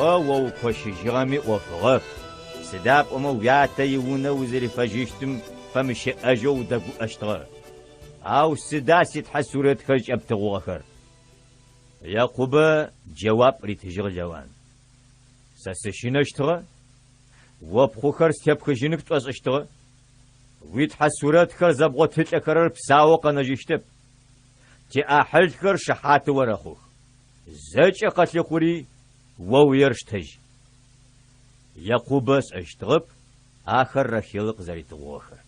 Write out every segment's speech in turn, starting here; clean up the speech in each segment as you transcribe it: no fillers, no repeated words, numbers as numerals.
Шъыпкъэ, о укощыжьыгъэми ӏофыгъэп, сыда пӏомэ уятэ иунэ узэрифэжьыщтым фэмыщыӏэжьэу удэгуӏэщтыгъэ. Ау сыда ситхьэ сурэтхэр кӏэптыгъугъэхэр? Якъубэ джэуап ритыжьыгъ Лаван. Сэ сыщынэщтыгъэ, о пхъухэр степхыжьыных пшӏошӏыщтыгъэ. Уитхьэ сурэтхэр зэбгъотылӏэхэрэр псаоу къэнэжьыщтэп. Тиӏахьылхэр шыхьаты орэхъух. Зэкӏэ къэлъыхъури оуер штэжь. Якъубэ ышӏэщтыгъэп ахэр Рахилы къызэритыгъугъэхэр.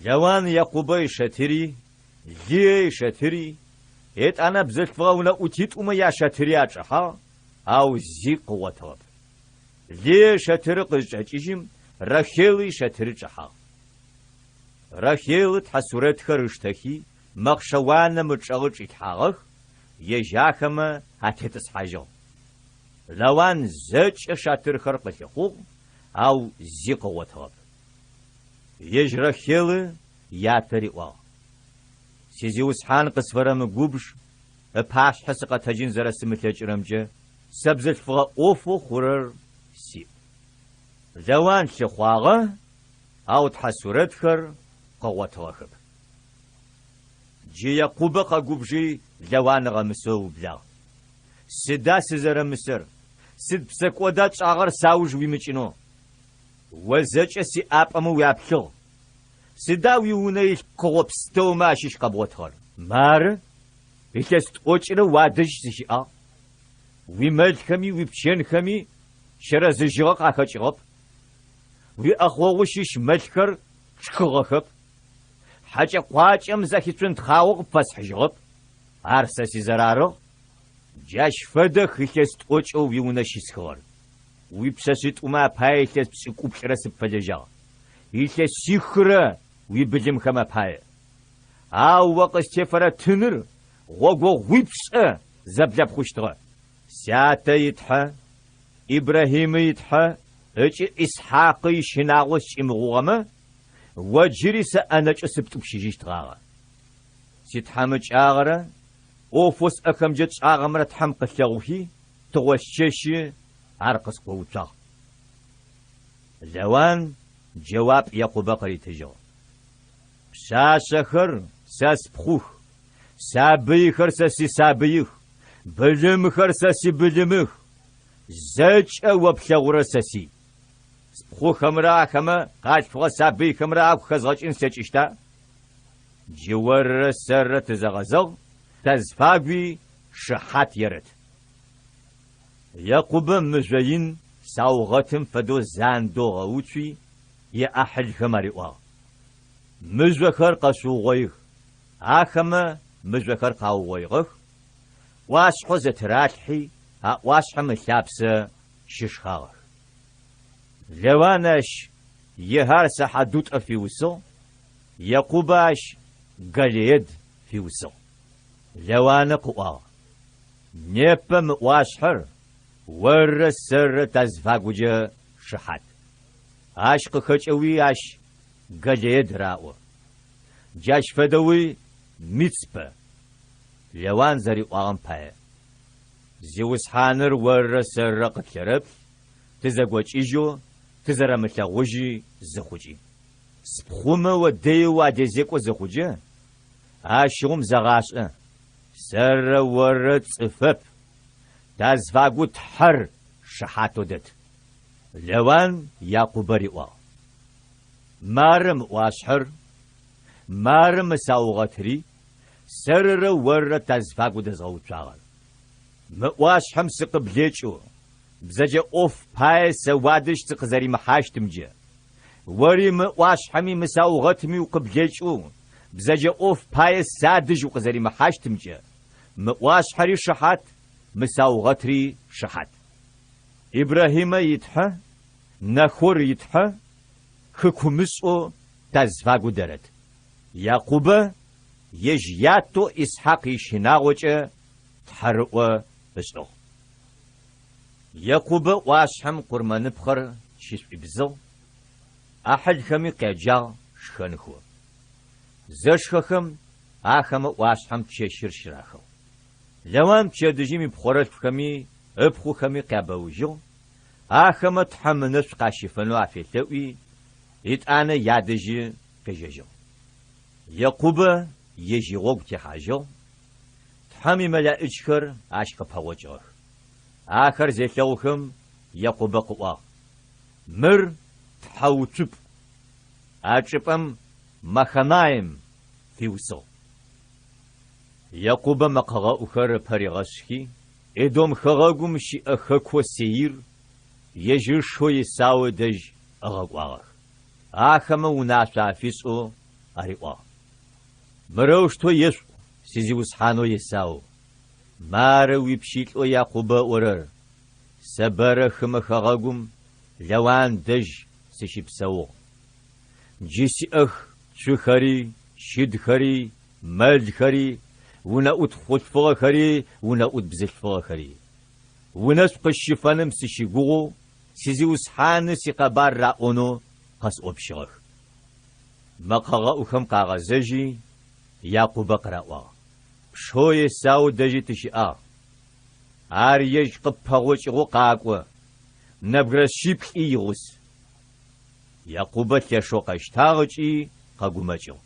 Лаван Якъубэ ишэтыри, Лые ишэтыри, етӏанэ бзылъфыгъэ унэӏутитӏумэ яшэтыри ачӏэхьагъ, ау зи къыгъотыгъэп. Лые ишэтыры къызчӏэкӏыжьым, Рахилы ишэтыры чӏэхьагъ. Рахилы тхьэ сурэтхэр ыштэхи, мэхъшэ уанэм ычӏэгъы чӏилъхьагъэх, ежь ахэмэ атетӏысхьажьыгъ. Лаван зэкӏэ шатырхэр къылъыхъугъ, ау зи къыгъотыгъэп. Ежь Рахилы ятэ риӏуагъ, Сизиусхьан къысфэрэмыгубж, ыпашъхьэ сыкъэтэджын зэрэсымылъэкӏырэмкӏэ сэ бзылъфыгъэ ӏофэу хъурэр сиӏ. Лаван лъыхъуагъэ, ау тхьэ сурэтхэр къыгъотыгъэхэп. Джы Якъубэ къэгубжи Лаван ыгъэмысэу ыублагъ. Сыда сызэрэмысэр? Сыд псэкӏода тшӏагъэр сауж уимыкӏынэу? О зэкӏэ сиӏапӏэмэ уяплъыгъ. Сыда уиунэ илъ пкъыгъо пстэумэ ащыщ къэбгъотыгъэр? Мары, илъэс тӏокӏырэ уадэжь сыщыӏагъ. Уимэлхэми уипчэнхэми чэрэзыжьыгъэ къахэкӏыгъэп. Уиӏэхъогъу щыщ мэлхэр тшхыгъэхэп. Хьэкӏэ-къуакӏэм зэхицунтхъагъэу къыпфэсхьыжьыгъэп. Ар сэ сизэрарыгъ. Джащ фэдэх илъэс тӏокӏэу уиунэ щисхыгъэр. Уипшъэшъитӏумэ апае илъэс пшӏыкӏуплӏырэ сыпфэлэжьагъ, илъэсихырэ уибылымхэм апае. Ау о къыстефэрэ тыныр гъогогъуипшӏэ зэблэпхъущтыгъэ. Сятэ и Тхьэ, Ибрахьимэ и Тхьэ ыкӏи Исхьакъы ищынагъо скӏымыгъугъэмэ, о джыри сэ ӏэнэкӏэу сыптӏупщыжьыщтгъагъэ. Ситхьамыкӏагъэрэ ӏофэу сӏэхэмкӏэ тшӏагъэмрэ Тхьэм къылъэгъухи, тыгъосчэщы ар къыскъоуцуагъ. Лаван джэуап Якъубэ къыритыжьыгъ, Пшъашъэхэр сэ спхъух, сабыйхэр сэ сисабыих, былымхэр сэ сибылымых, зэкӏэ о плъэгъурэр сэ сий. Спхъухэмрэ ахэмэ къалъфыгъэ сабыйхэмрэ агу хэзгъэкӏын слъэкӏыщта? Джы орырэ сэррэ тызэгъэзэгъ, тазфагуи шыхьат ерэт. Якъубэ мыжъо ин саугъэтым фэдэу зандэу ыгъэуцуи, иӏахьылхэм ариӏуагъ, Мыжъохэр къэшъуугъоих. Ахэмэ мыжъохэр къаугъоигъэх, ӏуашъхьэу зэтыралъхьи, а ӏуашъхьэм ылъапсэ щышхагъэх. Лаван ащ Егар Сахьадутӏэ фиусыгъ, Якъубэ ащ Галеед фиусыгъ. Лаванэ къыӏуагъ, Непэ мы ӏуашъхьэр оррэ сэррэ тазфагукӏэ шыхьат. Ащ къыхэкӏэуи ащ Галеед раӏо. Джащ фэдэуи Мицпэ, Лаван зэриӏуагъэм пае. Зиусхьаныр оррэ сэррэ къытлъэрэплъ, тызэгокӏыжьэу тызэрэмылъэгъужьи зыхъукӏи. Спхъумэ о дэеу уадезекӏо зыхъуджэ, ащыгъум зэгъашӏэ, сэррэ оррэ цӏыфэп, тазфагу Тхьэр шыхьатэу дэт. Лаван Якъубэ риӏуагъ, Мары мы ӏуашъхьэр, мары мы саугъэтри сэрырэ оррэ тазфагу дэзгъэуцуагъэр. Мы ӏуашъхьэм сыкъыблэкӏэу, бзэджэ ӏоф пае сэ уадэжь сыкъызэримыхьащтымджэ, ори мы ӏуашъхьэми мы саугъэтми укъыблэкӏэу, бзэджэ ӏоф пае садэжь укъызэримыхьащтымкӏэ, мы ӏуашъхьэри шыхьат, мы саугъэтри шыхьат. Ибрахьимэ и Тхьэ, Нахор и Тхьэ, хыкумышӏэу тазфагу дэрэт. Якъубэ ежь ятэу Исхьакъ ищынагъокӏэ тхьэрыӏо ышӏыгъ. Якъубэ ӏуашъхьэм къурмэныпхъэр щышӏуибзыгъ, ӏахьылхэми къяджагъ шхэнхэу. Зэшхэхэм ахэмэ ӏуашъхьэм чэщыр щырахыгъ. Лаван пчэдыжьым ипхъорэлъфхэми ыпхъухэми къябэужьыгъ, ахэмэ Тхьэм ынэшӏу къащифэнэу афелъэӏуи, етӏанэ ядэжьы къежьэжьыгъ. Якъубэ ежь игъогу техьажьыгъ, Тхьэм имэлаӏичхэр ащ къыпэгъокӏыгъэх. Ахэр зелъэгъухэм, Якъубэ къыӏуагъ, Мыр тхьэуцупӏ. А чӏыпӏэм Маханаим фиусыгъ. Якъубэ мэкъэгъэӏухэр ыпэ ригъэшъхи, Эдом хэгъэгум щыӏэ хэкоу Сеир ежь ышэу Исау ыдэжь ыгъэкӏуагъэх. Ахэмэ унашъо афишӏэу ариӏуагъ, Мырэущтэу ешъуӏу, сизиусхьанэу Исау, мары уипщылӏэу Якъубэ ыӏорэр, Сэ бэрэ хымэ хэгъэгум Лаван дэжь сыщыпсэугъ. Джы сиӏэх цухэри, щыдхэри, мэлхэри, унэӏут хъулъфыгъэхэри, унэӏут бзылъфыгъэхэри. Унэшӏу къысщыфэным сыщыгугъэу сизиусхьаны сикъэбар раӏонэу къэсӏопщыгъэх. Мэкъэгъэӏухэм къагъэзэжьи, Якъубэ къыраӏуагъ, Пшэу Есау дэжьи тыщыӏагъ. Ар ежь къыппэгъокӏыгъэу къакӏо, нэбгырэ шъиплӏи игъус. Якъубэ лъэшэу къэщтагъ ыкӏи къэгумэкӏыгъ.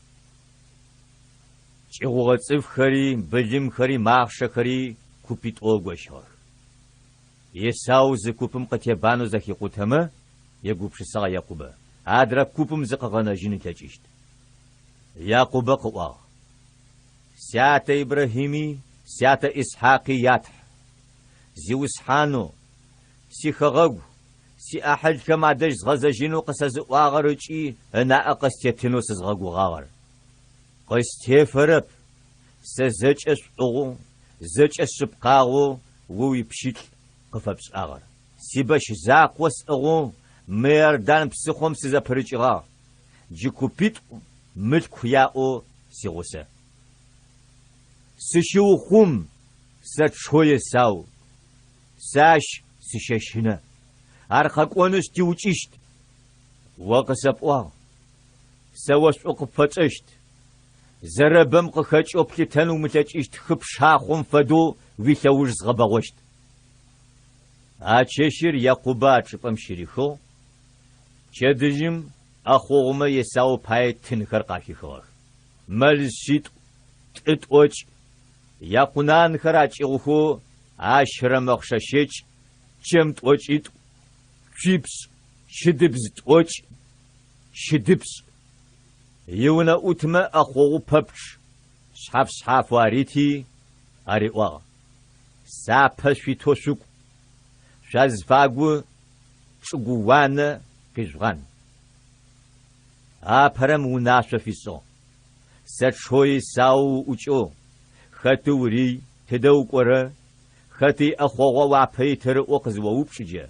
Кӏыгъугъэ цӏыфхэри, былымхэри, махъшэхэри купитӏоу ыгощыгъэх. Есау зы купым къытебанэу зэхикъутэмэ, егупшысагъ Якъубэ, адрэ купым зыкъыгъэнэжьын ылъэкӏыщт. Якъубэ къыӏуагъ, Сятэ Ибрахьими сятэ Исхьакъи я Тхь, Зиусхьанэу, сихэгъэгу, сиӏахьылхэм адэжь згъэзэжьынэу къысэзыӏуагъэр ыкӏи ынаӏэ къыстетынэу сызгъэгугъагъэр. Къыстефэрэп сэ зэкӏэ шӏугъэу, зэкӏэ шъыпкъагъэу о уипщылӏ къыфэпшӏагъэр. Сибэщ закъо сӏыгъэу мы Иордан псыхъом сызэпырыкӏыгъагъ, джы купитӏу мылъку яӏэу сигъусэ. Сыщыухъум, сэ тшэу Есау, сэ ащ сыщэщынэ. Ар къэкӏонышъ тиукӏыщт. О къысэпӏуагъ, Сэ о шӏу къыпфэчӏэщт. Зэрэбэм къыхэкӏэу плъытэн умылъэкӏыщт хы пшахъом фэдэу уилъэуж згъэбэгъощт. А чэщыр Якъубэ а чӏыпӏэм щырихыгъ, пчэдыжьым ӏэхъогъумэ Есау пае тынхэр къахихыгъэх, мэл шъитӏу, тӏы тӏокӏ, якъунанхэр акӏыгъухэу ащырэ мэхъшэ щэкӏ, чэм тӏокӏитӏу, цуипшӏ, щыдыбз тӏокӏ, щыдыпшӏ. Иунэӏутмэ ӏэхъогъу пэпчъ шъхьаф-шъхьафэу арити, ариӏуагъ, Сапэ шъуитэу шъукӏу, шъуазфагу чӏыгууанэ къижъугъан. Апэрэм унашъо фишӏыгъ, Сэ тшэу Есау уӏукӏэу, хэты урий, тыдэ укӏорэ, хэты иӏэхъогъуа уапэ итыр ыӏоу къызыоупчӏыджэ,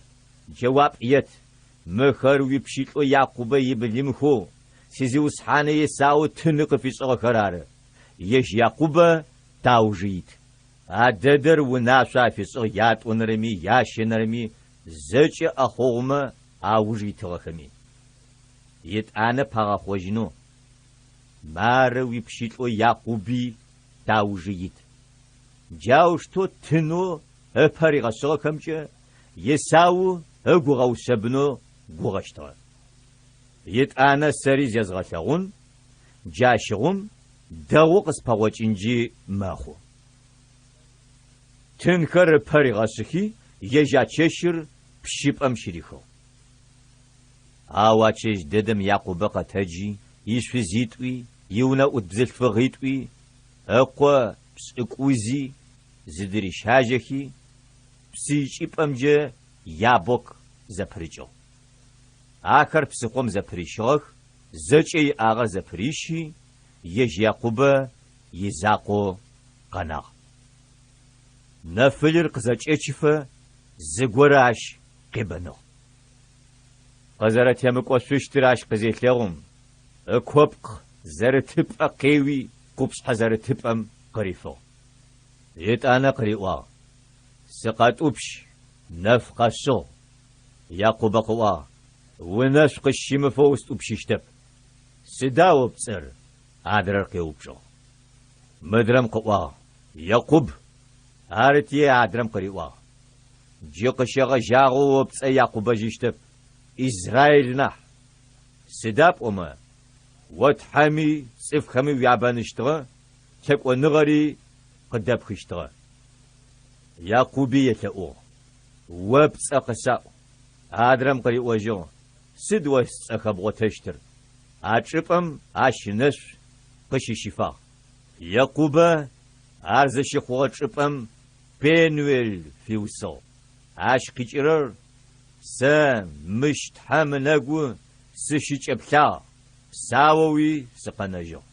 джэуап ет, Мыхэр уипщылӏэу Якъубэ ибылымхэу сизиусхьанэу Есау тыны къыфишӏыгъэхэр ары, ежь Якъубэ таужы ит. А дэдэр унашъо афишӏыгъ ятӏонэрэми ящэнэрэми зэкӏэ ӏэхъогъумэ ауж итыгъэхэми. Етӏанэ пагъэхъожьынэу, Мары уипщылӏэу Якъуби таужы ит. Джаущтэу тынэу ыпэ ригъэшъыгъэхэмкӏэ Есау ыгу ыгъэушъэбынэу гугъэщтыгъэ. Етӏанэ сэри зезгъэлъэгъун, джащыгъум дэгъоу къыспэгъокӏынджи мэхъу. Тынхэр ыпэ ригъэшъыхи, ежь а чэщыр пщыпӏэм щырихыгъ. Ау а чэщ дэдэм Якъубэ къэтэджи, ишъузитӏуи, иунэӏут бзылъфыгъитӏуи, ыкъо пшӏыкӏузи зыдырищажьэхи, псыикӏыпӏэмкӏэ Ябок зэпырыкӏыгъ. Ахэр псыхъом зэпырищыгъэх, зэкӏэ иӏагъэр зэпырищи, ежь Якъубэ изакъоу къэнагъ. Нэфылыр къызэкӏэчыфэ зыгорэ ащ къебэныгъ. Къызэрэтемыкӏошъущтыр ащ къызелъэгъум, ыкопкъ зэрытыпӏэ къеуи къупшъхьэ зэрытыпӏэм къырифыгъ. Етӏанэ къыриӏуагъ, Сыкъэтӏупщ, нэф къэшъыгъ. Якъубэ къыӏуагъ, Унэшъу къысщымыфэу устӏупщыщтэп. Сыда о пцӏэр? Адрэр къеупчӏыгъ. Мыдрэм къыӏуагъ, Екъуб. Арыти адрэм къыриӏуагъ. Джы къыщегъэжьагъэу о пцӏэ Якъубэжьыщтэп, Израил нахь. Сыда пӏомэ, о Тхьэми цӏыфхэми уябэныщтыгъэ, текӏоныгъэри къыдэпхыщтыгъэ. Якъуби елъэӏугъ, О пцӏэ къысаӏу. Адрэм къыриӏожьыгъ, Сыд о сцӏэ хэбгъотэщтыр? А чӏыпӏэм ащ ынэшӏу къыщыщифагъ. Якъубэ ар зыщыхъугъэ чӏыпӏэм Пенуел фиусыгъ. Ащ къикӏырэр, Сэ мыщ Тхьэм ынэгу сыщыкӏэплъагъ, псаоуи сыкъэнэжьыгъ.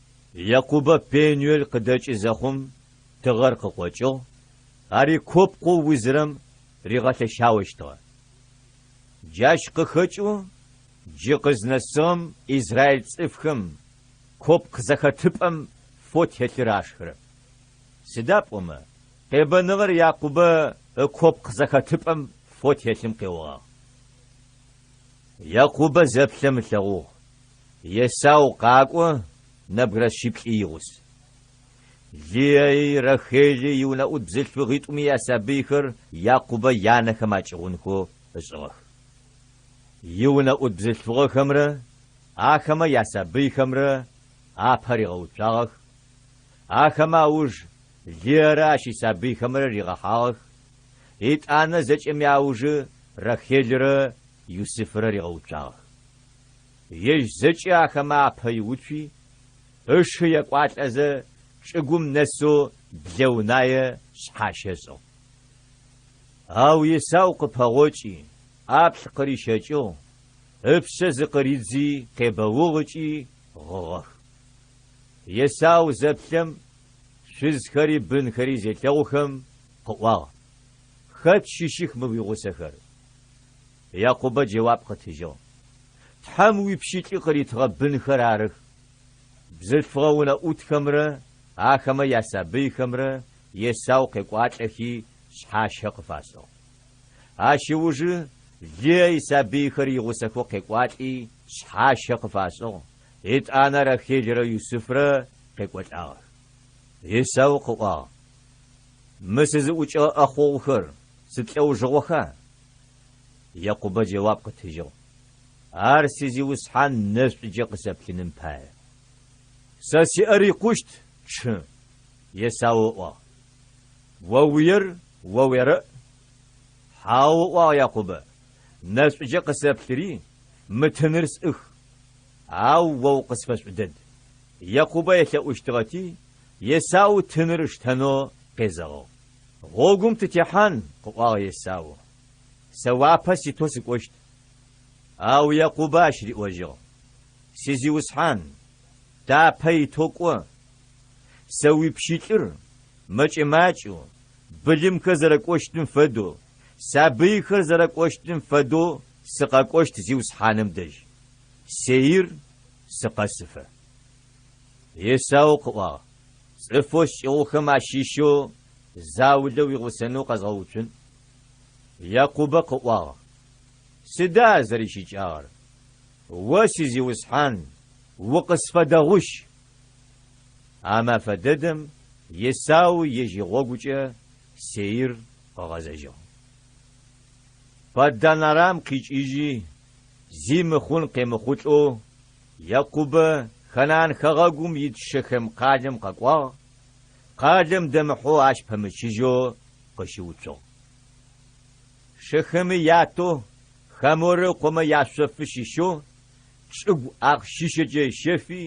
Якъубэ Пенуел къыдэкӏы зэхъум, тыгъэр къыкъокӏыгъ, ар икопкъэу узырэм ригъэлъэщаощтыгъэ. Джащ къыхэкӏэу джы къызнэсыгъэм израиль цӏыфхэм копкъ зэхэтыпӏэм фо телъыр ашхырэп. Сыда пӏомэ, къебэныгъэр Якъубэ ыкопкъ зэхэтыпӏэм фо телъым къеогъагъ. Якъубэ зэплъэм ылъэгъугъ, Есау къакӏо, нэбгырэ шъиплӏи игъус. Лыеи, Рахели иунэӏут бзылъфыгъитӏуми ясабыйхэр Якъубэ янэхэм акӏыгъунхэу ышӏыгъэх. Иунэӏут бзылъфыгъэхэмрэ ахэмэ ясабыйхэмрэ апэ ригъэуцуагъэх, ахэмэ ауж Лыерэ ащ исабыйхэмрэ ригъэхьагъэх, етӏанэ зэкӏэми аужы Рахелрэ Юсыфрэ ригъэуцуагъэх. Ежь зэкӏэ ахэмэ апэ иуцуи, ышы екӏуалӏэзэ чӏыгум нэсэу блэунае шъхьащэ ышӏыгъ. Ау Есау къыпэгъокӏи, ӏаплӏ къырищэкӏыгъ, ыпшъэ зыкъыридзи къебэугъ ыкӏи гъыгъэх. Есау зэплъэм, шъузхэри бынхэри зелъэгъухэм, къыӏуагъ, Хэт щыщых мы уигъусэхэр? Якъубэ джэуап къытыжьыгъ, Тхьэм уипщылӏы къыритыгъэ бынхэр арых. Бзылъфыгъэ унэӏутхэмрэ ахэмэ ясабыйхэмрэ Есау къекӏуалӏэхи шъхьащэ къыфашӏыгъ. Ащ ыужы Лые исабыйхэр игъусэхэу къекӏуалӏи шъхьащэ къыфашӏыгъ, етӏанэ Рахелрэ Юсыфрэ къекӏолӏагъэх. Есау къыӏуагъ, Мы сызыӏукӏэгъэ ӏэхъогъухэр сыд лӏэужыгъоха? Якъубэ джэуап къытыжьыгъ, Ар сизиусхьан нэшӏукӏэ къысэплъыным пае. Сэ сиӏэр икъущт, чъы, Есау ыӏуагъ. О уиер о уерэӏ. Хьау, ыӏуагъ Якъубэ, нэшӏукӏэ къысэплъыри, мы тыныр сӏых, ау о укъысфэшӏу дэд. Якъубэ елъэӏущтыгъэти, Есау тыныр ыштэнэу къезэгъыгъ. Гъогум тытехьан, къыӏуагъ Есау, сэ уапэ ситэу сыкӏощт. Ау Якъубэ ащ риӏожьыгъ, Сизиусхьан, тапэ итэу кӏо, сэ уипщылӏыр, мэкӏэ-макӏэу, былымхэр зэрэкӏощтым фэдэу, сабыйхэр зэрэкӏощтым фэдэу сыкъэкӏощт зиусхьаным дэжь, Сеир сыкъэсыфэ. Есау къыӏуагъ, Цӏыфэу скӏыгъухэм ащыщэу заулэ уигъусэнэу къэзгъэуцун. Якъубэ къыӏуагъ, Сыда ар зэрищыкӏагъэр? О, сизиусхьан, укъысфэдэгъущ! А мэфэ дэдэм Есау ежь игъогукӏэ Сеир къыгъэзэжьыгъ. Паддан-Арам къикӏыжьи, зи мыхъун къемыхъулӏэу Якъубэ Ханаан хэгъэгум ит Шэхем къалэм къэкӏуагъ, къалэм дэмыхьэу ащ пэмычыжьэу къыщыуцугъ. Шэхемы ятэу Хаморэ ыкъомэ яшъофы щыщэу чӏыгу ахъщишъэкӏэ ыщэфи,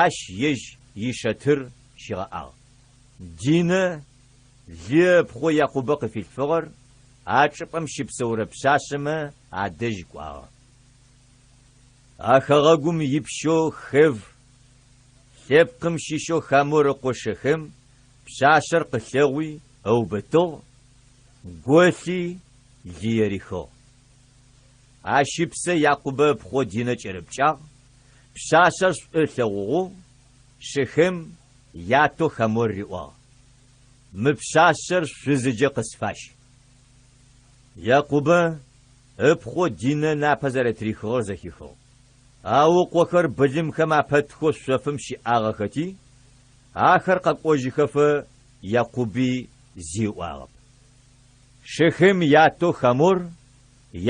ащ ежь ишэтыр щигъэӏагъ. Динэ, Лые ыпхъоу Якъубэ къыфилъфыгъэр, а чӏыпӏэм щыпсэурэ пшъашъэмэ адэжь кӏуагъэ. А хэгъэгум ипщэу Хев лъэпкъым щыщэу Хамор ыкъо Шэхем пшъашъэр къылъэгъуи ыубытыгъ, голъи лые рихыгъ. Ащ ыпсэ Якъубэ ыпхъоу Динэ кӏэрыпкӏагъ, пшъашъэр шӏу ылъэгъугъэу Шэхем ятэу Хамор риӏуагъ, Мы пшъашъэр шъузыджэ къысфащ. Якъубэ ыпхъоу Динэ напэ зэрэтырихыгъэр зэхихыгъ. Ау ыкъохэр былымхэм апэтхэу шъофым щыӏагъэхэти, ахэр къэкӏожьыхэфэ Якъуби зи ыӏуагъэп. Шехем ятэу Хамор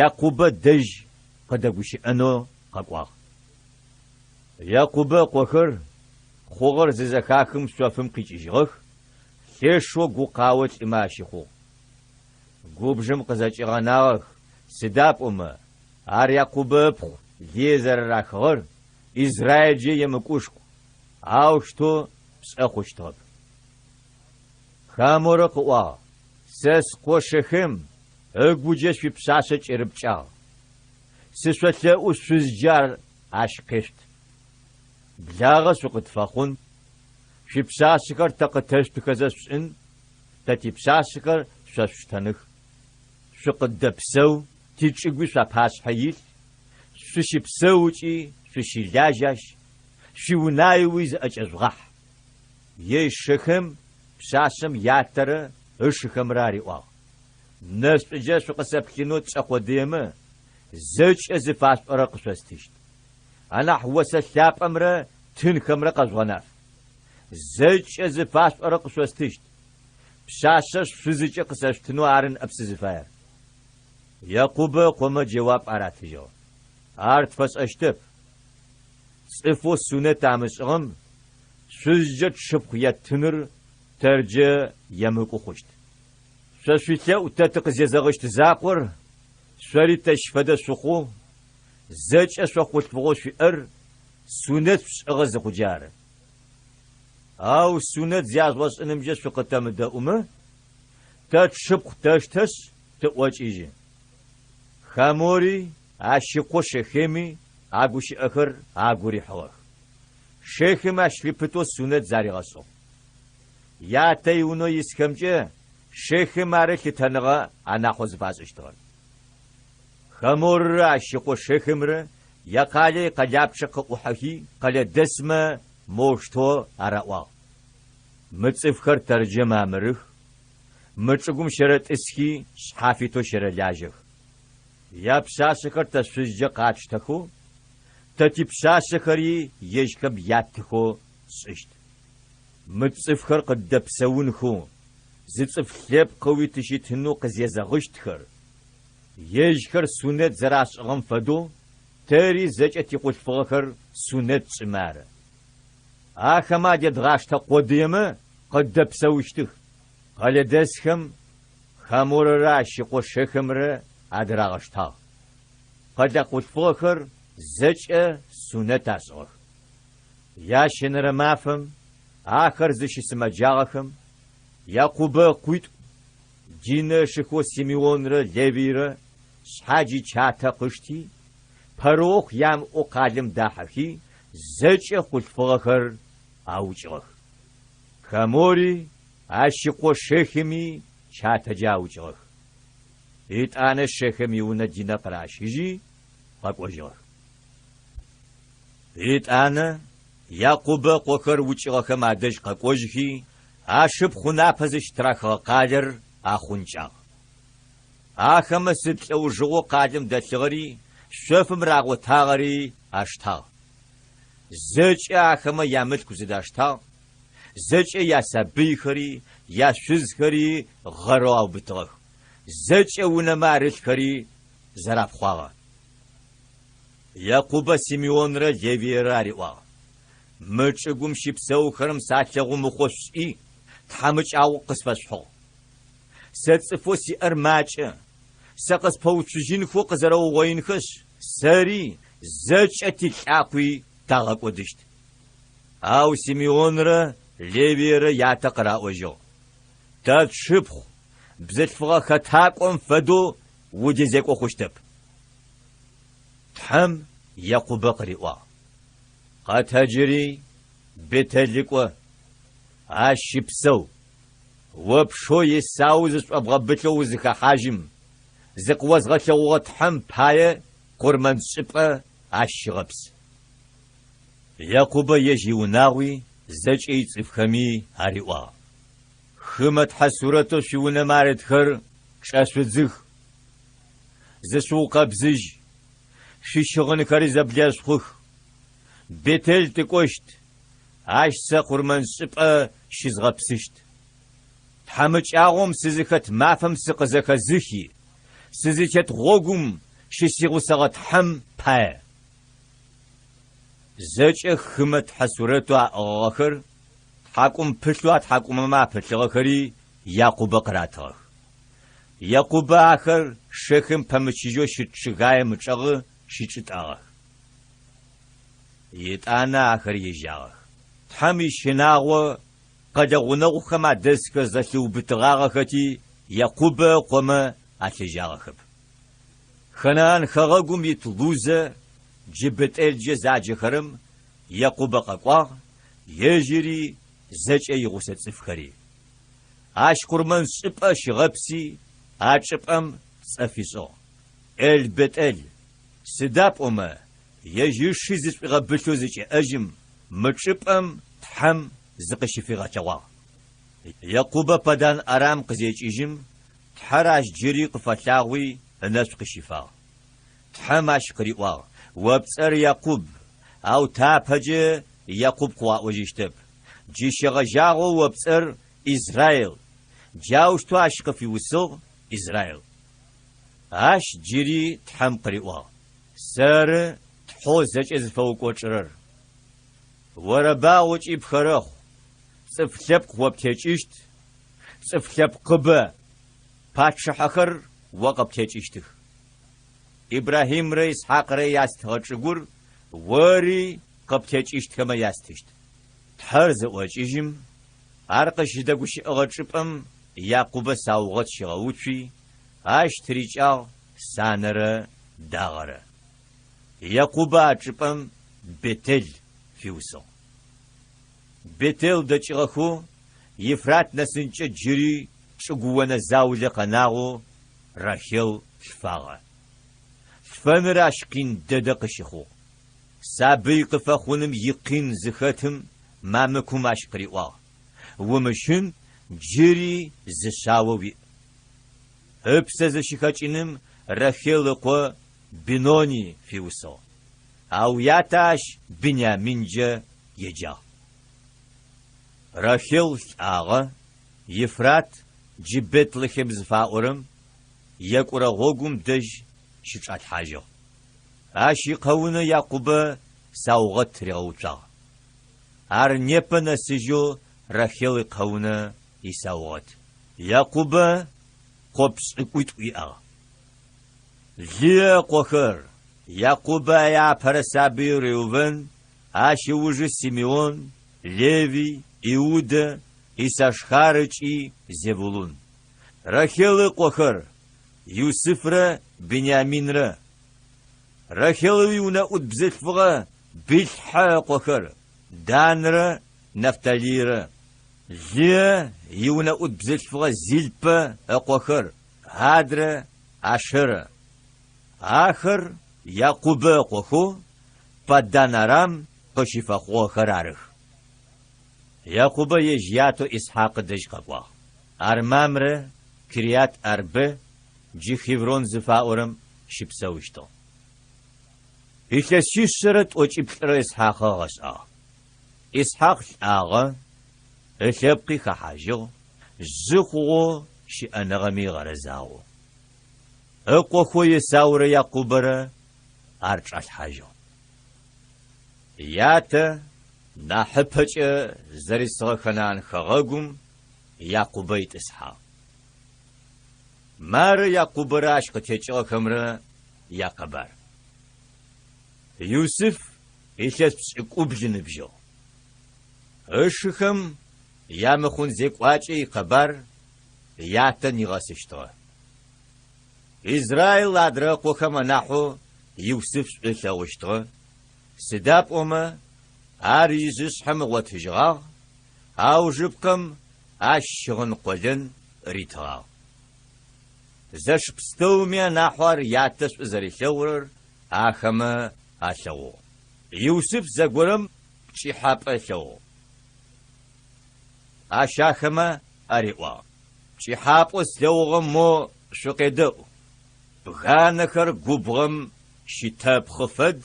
Якъубэ дэжь къыдэгущыӏэнэу къэкӏуагъ. Якъубэ ыкъохэр хъугъэр зызэхахым шъофым къикӏыжьыгъэх, лъэшэу гукъао лӏымэ ащыхъугъ. Губжым къызэкӏигъэнагъэх, сыда пӏомэ ар Якъубэ ыпхъу Лые зэрэрахыгъэр Израилкӏэ емыкӏушху, аущтэу пшӏэ хъущтыгъэп. Хаморэ къыӏуагъ, Сэ скъо Шехем ыгуджэ шъуипшъашъэ кӏэрыпкӏагъ. Сышъолъэӏу шъузджэ ар ащ къешъут. Благъэ шъукъытфэхъун, шъуипшъашъэхэр тэ къытэшъутыхэзэ шъушӏын, тэ типшъашъэхэр шъо шъуштэных. Шъукъыддэпсэу, тичӏыгуи шъуапашъхьэ илъ, шъущыпсэу ыкӏи шъущылажь ащ, шъуиунаеуи зыӏэкӏэжъугъахь. Ежь Шехем пшъашъэм ятэрэ ышыхэмрэ ариӏуагъ, Нэшӏуджэ шъукъысэплъынэу тшӏэ къодыемэ, зэкӏэ зыфашъуӏорэр къышъостыщт. Анахь осэ лъапӏэмрэ тынхэмрэ къэжъугъэнаф. Зэкӏэ зыфашъуӏорэр къышъостыщт. Пшъашъэр шъузыкӏэ къысэшъутынэу ары ныӏэп сызыфаер. Якъубэ ыкъомэ джэуап аратыжьыгъ, Ар тфэшӏэщтэп. Цӏыфэу сунэт амышӏыгъэм шъузкӏэ тшыпхъу еттыныр тэрджэ емыкӏу хъущт. Шъо шъуилъэӏу тэ тыкъызезэгъыщт закъор шъори тэщ фэдэ шъухъоу, зэкӏэ шъо хъулъфыгъэу шъуиӏэр сунэт шъушӏыгъэ зыхъуджэ ары. Ау сунэт зяжъугъэшӏынымкӏэ шъукъытэмыдэӏумэ, тэ тшыпхъу тэштэшъ, тыӏокӏыжьы. Хамори ащ ыкъо Шехеми а гущыӏэхэр агу рихьыгъэх. Шехем ащ лъыпытэу сунэт заригъэшӏыгъ. Ятэ иунэу исхэмкӏэ Шехем ары лъытэныгъэ анахьэу зыфашӏыщтыгъэр. Хаморрэ ащ ыкъо Шехемрэ якъалэ икъэлапчъэ къыӏухьэхи, къэлэдэсмэ моущтэу араӏуагъ, Мы цӏыфхэр тэрджэ мамырых, мы чӏыгум щэрэтӏысхи шъхьафитэу щэрэлажьэх. Япшъашъэхэр тэ шъузкӏэ къатштэхэу, тэ типшъашъэхэри ежьхэм яттыхэу тшӏыщт. Мы цӏыфхэр къыддэпсэунхэу, зы цӏыф лъэпкъэуи тыщытынэу къызезэгъыщтхэр, ежьхэр сунэт зэрашӏыгъэм фэдэу, тэри зэкӏэ тихъулъфыгъэхэр сунэт тшӏымэ ары. Ахэмэ адедгъаштэ къодыемэ, къыддэпсэущтых. Къэлэдэсхэм Хаморэрэ ащ ыкъо Шехемрэ адырагъэштагъ. Къэлэ хъулъфыгъэхэр зэкӏэ сунэт ашӏыгъэх. Ящэнэрэ мафэм ахэр зыщысымэджагъэхэм Якъубэ ыкъуитӏу, Динэ ышыхэу Симеонрэ Левийрэ шъхьадж ичатэ къышти, пэрыохъу ямыӏэу къалэм дахьэхи, зэкӏэ хъулъфыгъэхэр аукӏыгъэх. Хамори ащ ыкъо Шехеми чатэкӏэ аукӏыгъэх. Етӏанэ Шехем иунэ Динэ къыращыжьи, къэкӏожьыгъэх. Етӏанэ Якъубэ ыкъохэр укӏыгъэхэм адэжь къэкӏожьхи, ашыпхъу ынапэ зыщытырахыгъэ къалэр ахъункӏагъ. Ахэмэ сыд лӏэужыгъоу къалэм дэлъыгъэри, шъофым рагъотагъэри аштагъ. Зэкӏэ ахэмэ ямылъку зыдаштагъ, зэкӏэ ясабыйхэри, яшъузхэри гъэрэу аубытыгъэх, зэкӏэ унэмэ арылъхэри зэрапхъуагъэ. Якъубэ Симеонрэ Левиерэ ариӏуагъ, Мы чӏыгум щыпсэухэрэм салъэгъу мыхъоу шъушӏи, тхьамыкӏагъо къысфэшъухьыгъ. Сэ цӏыфэу сиӏэр макӏэ, сэ къыспэуцужьынхэу къызэрэугъоинхэшъ, сэри, зэкӏэ тилӏакъуи тагъэкӏодыщт. Ау Симеонрэ Левиерэ ятэ къыраӏожьыгъ, Тэ тшыпхъу бзылъфыгъэ хэтакӏом фэдэу удезекӏо хъущтэп. Тхьэм Якъубэ къыриӏуагъ, Къэтэджыри, Бетэлы кӏо, ащ щыпсэу. О пшэу Есау зышӏобгъэбылъэу узыхэхьажьым, зыкъыозгъэлъэгъугъэ Тхьэм пае къурмэншӏыпӏэ ащ щыгъэпс. Якъубэ ежь иунагъуи зэкӏэ ицӏыфхэми ариӏуагъ, Хымэ тхьэ сурэтэу шъуиунэмэ арытхэр чӏэшъудзых, зышъуукъэбзыжь, шъуищыгъынхэри зэблэшъухъух. Бетэл тыкӏощт, ащ сэ къурмэншӏыпӏэ щызгъэпсыщт. Тхьамыкӏагъом сызыхэт мафэм сыкъызэхэзыхи, сызытет гъогум щысигъусэгъэ Тхьэм пае. Зэкӏэ хымэ тхьэ сурэтэу аӏыгъыгъэхэр, тхьакӏумпылъэу атхьакӏумэмэ апылъыгъэхэри Якъубэ къыратыгъэх. Якъубэ ахэр Шэхем пэмычыжьэу щыт чъыгаем ычӏэгъы щичӏытӏагъэх. Етӏанэ ахэр ежьагъэх. Тхьэм ищынагъо къэлэ гъунэгъухэм адэсхэр зэлъиубытыгъагъэхэти, Якъубэ ыкъомэ алъежьагъэхэп. Ханаан хэгъэгум ит Лузэ, джы Бэтӏелджэ заджэхэрэм, Якъубэ къэкӏуагъ, ежьыри зэкӏэ игъусэ цӏыфхэри. Ащ къурмэншӏыпӏэ щигъэпси, а чӏыпӏэм цӏэ фишӏыгъ, Эл-Бэтӏел, сыда пӏомэ ежь ыши зышӏуигъэбылъэу зыкӏеӏэжьым, мы чӏыпӏэм Тхьэм зыкъыщыфигъэлъэгъуагъ. Якъубэ Паддан-Арам къызекӏыжьым, Тхьэр ащ джыри къыфэлъагъуи ынэшӏу къыщифагъ. Тхьэм ащ къыриӏуагъ, О пцӏэр Якъуб, ау тапэкӏэ Якъуб къыуаӏожьыщтэп. Джы щегъэжьагъэу о пцӏэр Израил. Джаущтэу ащ къыфиусыгъ Израил. Ащ джыри Тхьэм къыриӏуагъ, Сэры Тхьэу зэкӏэ зыфэукӏочӏырэр. Орэбагъу ыкӏи пхэрэхъу, цӏыф лъэпкъ о птекӏыщт, цӏыф лъэпкъыбэ, пачъыхьэхэр о къыптекӏыщтых. Ибрахьимрэ Исхьакърэ ястыгъэ чӏыгур ори къыптекӏыщтхэмэ ястыщт. Тхьэр зыӏокӏыжьым, ар къыщыдэгущыӏэгъэ чӏыпӏэм Якъубэ саугъэт щигъэуцуи, ащ тырикӏагъ санэрэ дагъэрэ. Якъубэ а чӏыпӏэм Бетел фиусыгъ. Бетел дэкӏыгъэхэу Ефрат нэсынкӏэ джыри чӏыгуонэ заулэ къэнагъэу Рахел лъфагъэ. Лъфэныр ащ къин дэдэ къыщыхъугъ. Сабый къыфэхъуным икъин зыхэтым мамыкум ащ къыриӏуагъ, Умыщын, джыри зы шъао уиӏ. Ыпсэ зыщыхэкӏыным Рахел ыкъо Бенони фиусыгъ, ау ятэ ащ Бениаминкӏэ еджагъ. Рахел лӏагъэ, Ефрат, джы Бетлехем зыфаӏорэм, екӏурэ гъогум дэжь щычӏалъхьажьыгъ. Ащ икъэунэ Якъубэ саугъэт тыригъэуцуагъ. Ар непэ нэсыжьэу Рахел икъэунэ исаугъэт. Якъубэ къо пшӏыкӏутӏу иӏагъ. Лые ыкъохэр, Якъубэ иапэрэ сабыеу Реувен, ащ ыужы Симеон, Левий, Иудэ, Иссашхар ыкӏи Зевулун. Рахел ыкъохэр, Юсыфрэ Бениаминрэ. Рахел иунэӏут бзылъфыгъэ Билхьэ ыкъохэр, Данрэ Нафталийрэ. Лые иунэӏут бзылъфыгъэ Зилпэ ыкъохэр, Гадрэ Ашэрэ. Ахэр Якъубэ ыкъохэу Паддан-Арам къыщыфэхъугъэхэр арых. Якъубэ ежь ятэу Исхьакъ ыдэжь къэкӏуагъ. Ар Мамрэ, Кириат-Арбэ, джы Хеврон зыфаӏорэм, щыпсэущтыгъ. Илъэсишъэрэ тӏокӏиплӏырэ Исхьакъ ыгъэшӏагъ. Исхьакъ лӏагъэ, ылъэпкъи хэхьажьыгъ, жъы хъугъэу щыӏэныгъэми ыгъэрэзагъэу. Ыкъохэу Есаурэ Якъубэрэ ар чӏалъхьажьыгъ. Ятэ нахьыпэкӏэ зэрисыгъэ Ханаан хэгъэгум Якъубэ итӏысхьагъ. Мары Якъубэрэ ащ къытекӏыгъэхэмрэ якъэбар. Юсыф илъэс пшӏыкӏубл ыныбжьыгъ. Ышыхэм ямыхъун зекӏуакӏэ икъэбар ятэ нигъэсыщтыгъэ. Израил адрэ ыкъохэм анахьэу Юсыф шӏу ылъэгъущтыгъэ, сыда пӏомэ ар ижъышъхьэм ыгъотыжьыгъагъ, аужыпкъэм ащ щыгъын къолэн ритыгъагъ. Зэш пстэуми анахьэу ар ятэ шӏу зэрилъэгъурэр ахэмэ алъэгъугъ. Юсыф зэгорэм пкӏыхьапӏэ ылъэгъугъ. Ащ ахэмэ ариӏуагъ, Пкӏыхьапӏэу слъэгъугъэм мо шъукъедэӏу. Бганэхэр губгъом щытэпхъы фэд,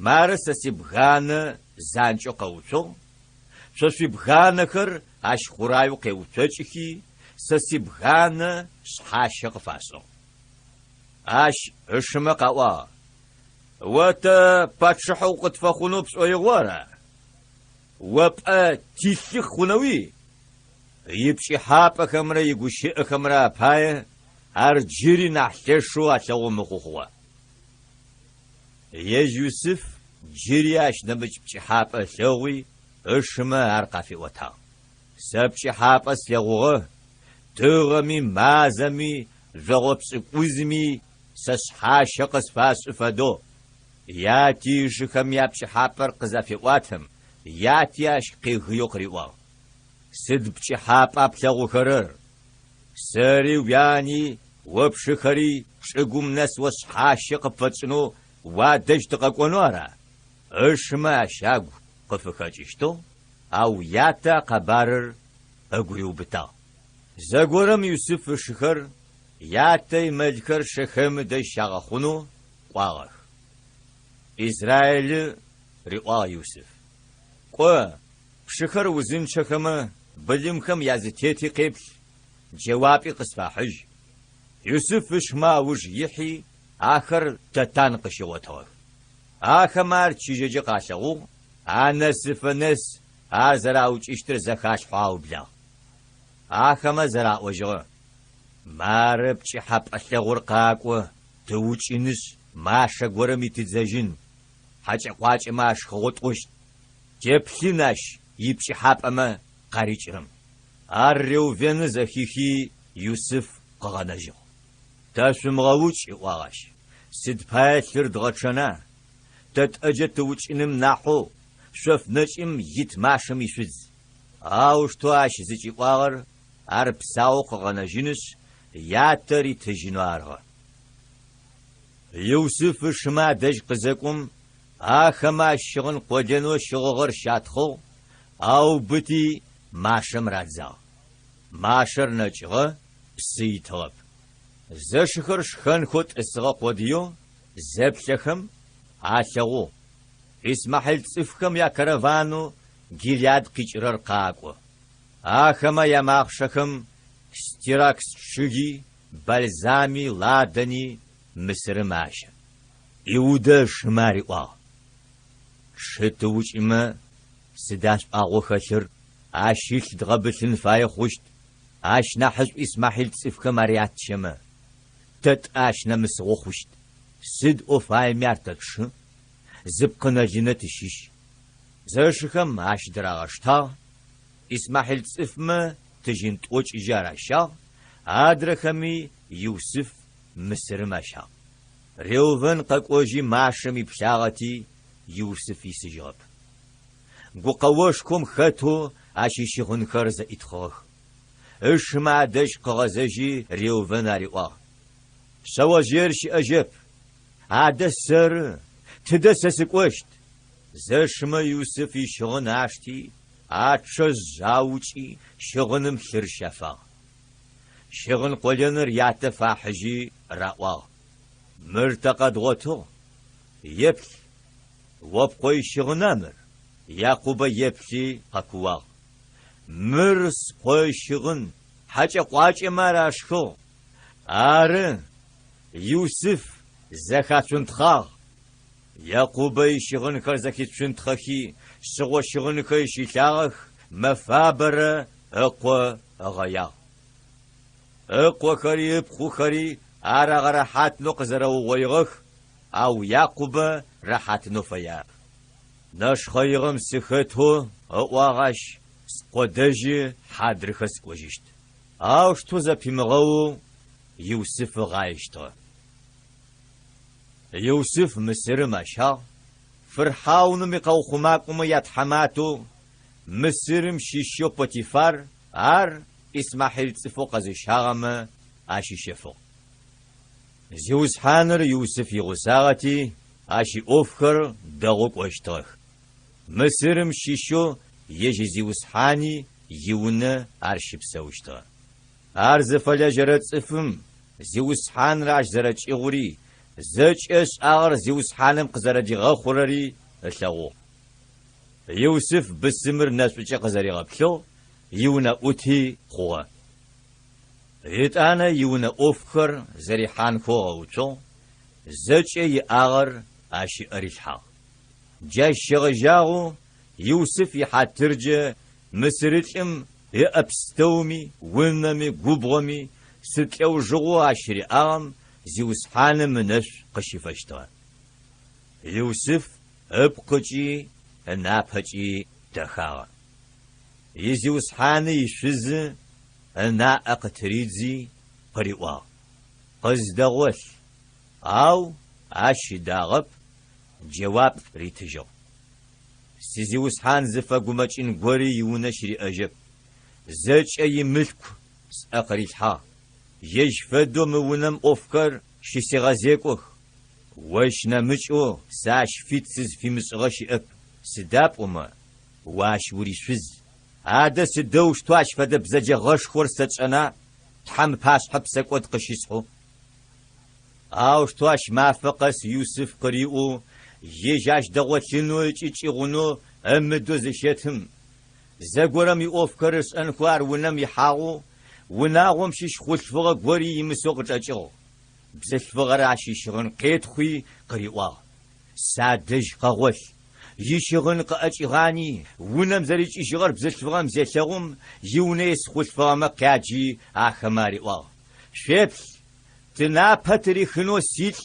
мары сэ сибганэ занкӏэу къэуцугъ, шъо шъуибганэхэр ащ хъураеу къеуцокӏыхи, сэ сибганэ шъхьащэ къыфашӏыгъ. Ащ ышымэ къаӏуагъ, О тэ пачъыхьэ укъытфэхъунэу пшӏоигъоу ара? О пӏэ тилъы хъунэуи? Ипкӏыхьапӏэхэмрэ игущыӏэхэмрэ апае ар джыри нахь лъэшэу алъэгъу мыхъу хъугъэ. Ежь Юсыф джыри ащ нэмыкӏ пкӏыхьапӏэ ылъэгъуи, ышымэ ар къафиӏотагъ. Сэ пкӏыхьапӏэ слъэгъугъэ, тыгъэми, мазэми, жъогъо пшӏыкӏузми сэ шъхьащэ къысфашӏы фэдэу. Яти ышыхэм япкӏыхьапӏэр къызафеӏуатэм, яти ащ къегыеу къыриӏуагъ. Сыд пкӏыхьапӏа плъэгъухэрэр? Сэри уяни о пшыхэри чӏыгум нэс о шъхьащэ къыпфэтшӏынэу уадэжь тыкъэкӏонэу ара? Ышымэ ащ агу къыфыхэкӏыщтыгъ, ау ятэ а къэбарыр ыгу риубытагъ. Зэгорэм Юсыф ышыхэр ятэ имэлхэр Шэхем ыдэжь щагъэхъунэу кӏуагъэх. Израилы риӏуагъ Юсыф, Кӏо, Пшыхэр узынчъэхэмэ, былымхэм язытети къеплъ, джэуапӏи къысфахьыжь. Юсыф ышмэ ауж ихьи, ахэр Дэтан къыщигъотыгъэх. Ахэмэ ар чыжьэкӏэ къалъэгъугъ, анэсыфэ нэс ар зэраукӏыщтыр зэхалъхьэу аублагъ. Ахэмэ зэраӏожьыгъэ, Мары пкӏыхьэпӏэ лъэгъур къакӏо, тыукӏынышъ, машэ горэм итыдзэжьын, хьакӏэ-къуакӏэмэ ашхыгъэу тӏощт. Теплъын ащ ипкӏыхьапӏэмэ къарикӏырэм. Ар Реувены зэхихи, Юсыф къыгъэнэжьыгъ. Тэшъумыгъэукӏ, ыӏуагъ ащ, сыд пае лъыр дгъэчъэна? Тэ тӏэджэ тыукӏыным нахьэу шъоф нэкӏым ит машэм ишъудз. Аущтэу ащ зыкӏиӏуагъэр ар псаоу къыгъэнэжьынышъ, ятэ ритыжьынэу арыгъэ. Юсыф ышымэ адэжь къызэкӏом, Ахэмэ ащ щыгъын къолэнэу щыгъыгъэр щатхъыгъ, аубыти машэм радзагъ. Машэр нэкӏыгъэ, псы итыгъэп. Зэшыхэр шхэнхэу тӏысыгъэ къодыеу зэплъэхэм, алъэгъугъ, Исмахьил цӏыфхэм якараванэу Гилеад къикӏырэр къакӏо. Ахэмэ ямахъшэхэм стиракс чъыги, бальзами, ладани Мысырым ащэ. Иудэ ышымэ ариӏуагъ, Тшы тыукӏымэ, сыда шӏуагъэу хэлъыр, ащ ылъ дгъэбылъын фае хъущт, ащ нахьышӏу Исмахьил цӏыфхэм ар ятщэмэ, тэ тӏэ ащ нэмысыгъэу хъущт. Сыд ӏо фаеми ар тэ тшы, зы пкъынэ-лынэ тыщыщ. Зэшыхэм ащ дырагъэштагъ, Исмахьил цӏыфмэ тыжьын тӏокӏыжьы аращагъ, адрэхэми Юсыф Мысырым ащагъ. Реувэн къэкӏожьи машэм иплъагъэти, Юсыф исыжьыгъэп. Гукъэошхом хэтэу ащ ищыгъынхэр зэӏитхъыгъэх. Ышымэ адэжь къыгъэзэжьи Реувэн ариӏуагъ, Шъэожъыер щыӏэжьэп. Адэ сэры, тыдэ сэ сыкӏощт? Зэшымэ Юсыф ищыгъын ашти, ачъэжъ аукӏи, щыгъыным лъыр щафагъ. Щыгъын къолэныр ятэ фахьыжьи раӏуагъ, Мыр тэ къэдгъотыгъ, еплъ, о пкъо ищыгъына мыр? Якъубэ еплъи къэкууагъ, Мыр скъо ищыгъын, хьакӏэ-къуакӏэмэ ар ашхыгъ. Ары, Юсыф зэхацунтхъагъ. Якъубэ ищыгъынхэр зэхицунтхъэхи, шъыгъо щыгъынхэр щилъагъэх, мэфабэрэ ыкъо ыгъэягъ. Ыкъохэри ыпхъухэри ар агъэрэхьатынэу къызэрэугъоигъэх, ау Якъубэ рэхьатынэу фэягъэп. Нэшхъэигъэм сыхэтэу, ыӏуагъ ащ, скъо дэжьы хьадрыхэ сыкӏожьыщт. Аущтэу зэпимыгъэоу Юсыф ыгъаещтыгъэ. Юсыф Мысырым ащагъ, фырхьауным икъэухъумакӏомэ ятхьаматэу Мысырым щыщэу Потифар ар Исмахьил цӏыфэу къэзыщагъэмэ ащищэфыгъ. Зиусхьаныр Юсыф игъусагъэти, ащ иӏофхэр дэгъоу кӏощтыгъэх. Мысырым щыщэу ежь изиусхьани иунэ ар щыпсэущтыгъэ. Ар зыфэлэжьэрэ цӏыфым Зиусхьаныр ащ зэрэкӏыгъури, зэкӏэ ышӏагъэр Зиусхьаным къызэрэдигъэхъурэри ылъэгъугъ. Юсыф бысымыр нэшӏукӏэ къызэригъэплъыгъ, иунэӏути хъугъэ. Етӏанэ иунэ ӏофхэр зэрихьанхэу ыгъэуцугъ, зэкӏэ иӏагъэр ащ ыӏэ рилъхьагъ. Джащ щегъэжьагъэу Юсыф ихьатыркӏэ мысырылӏым ыӏэ пстэуми, унэми, губгъоми, сыд лӏэужыгъоу ащ риӏагъэм Зиусхьаным ынэшӏу къыщифэщтыгъэ. Юсыф ыпкъыкӏи ынапэкӏи дэхагъэ. Изиусхьаны ишъузы ынаӏэ къытыридзи, къыриӏуагъ, Къыздэгъолъ. Ау ащ ыдагъэп, джэуап ритыжьыгъ. Сизиусхьан зыфэгумэкӏын гори иунэ щыриӏэжьэп, зэкӏэ имылъку сӏэ къырилъхьагъ, ежь фэдэу мы унэм ӏофхэр щысегъэзекӏох. Ощ нэмыкӏэу сэ ащ фит сызфимышӏыгъэ щыӏэп, сыда пӏомэ о ащ уришъуз. Адэ сыдэущтэу ащ фэдэ бзэджэгъэшхор сэ тшӏэна, Тхьэм ыпашъхьэ псэкӏод къыщысхьэу? Аущтэу ащ мафэ къэс Юсыф къыриӏоу, ежь ащ дэгъолъынэу ыкӏи кӏыгъунэу ымыдэу зыщэтым, зэгорэм иӏофхэр ышӏэнхэу ар унэм ихьагъэу, унагъом щыщ хъулъфыгъэ гори имысэу къычӏэкӏыгъ. Бзылъфыгъэр ащ ищыгъын къетхъуи къыриӏуагъ, Садэжь къэгъолъ. Ищыгъын къыӏэкӏигъани, унэм зэрикӏыжьыгъэр бзылъфыгъэм зелъэгъум, иунэ ис хъулъфыгъэмэ къяджи ахэмэ ариӏуагъ, Шъуеплъ, тынапэ тырихынэу силӏ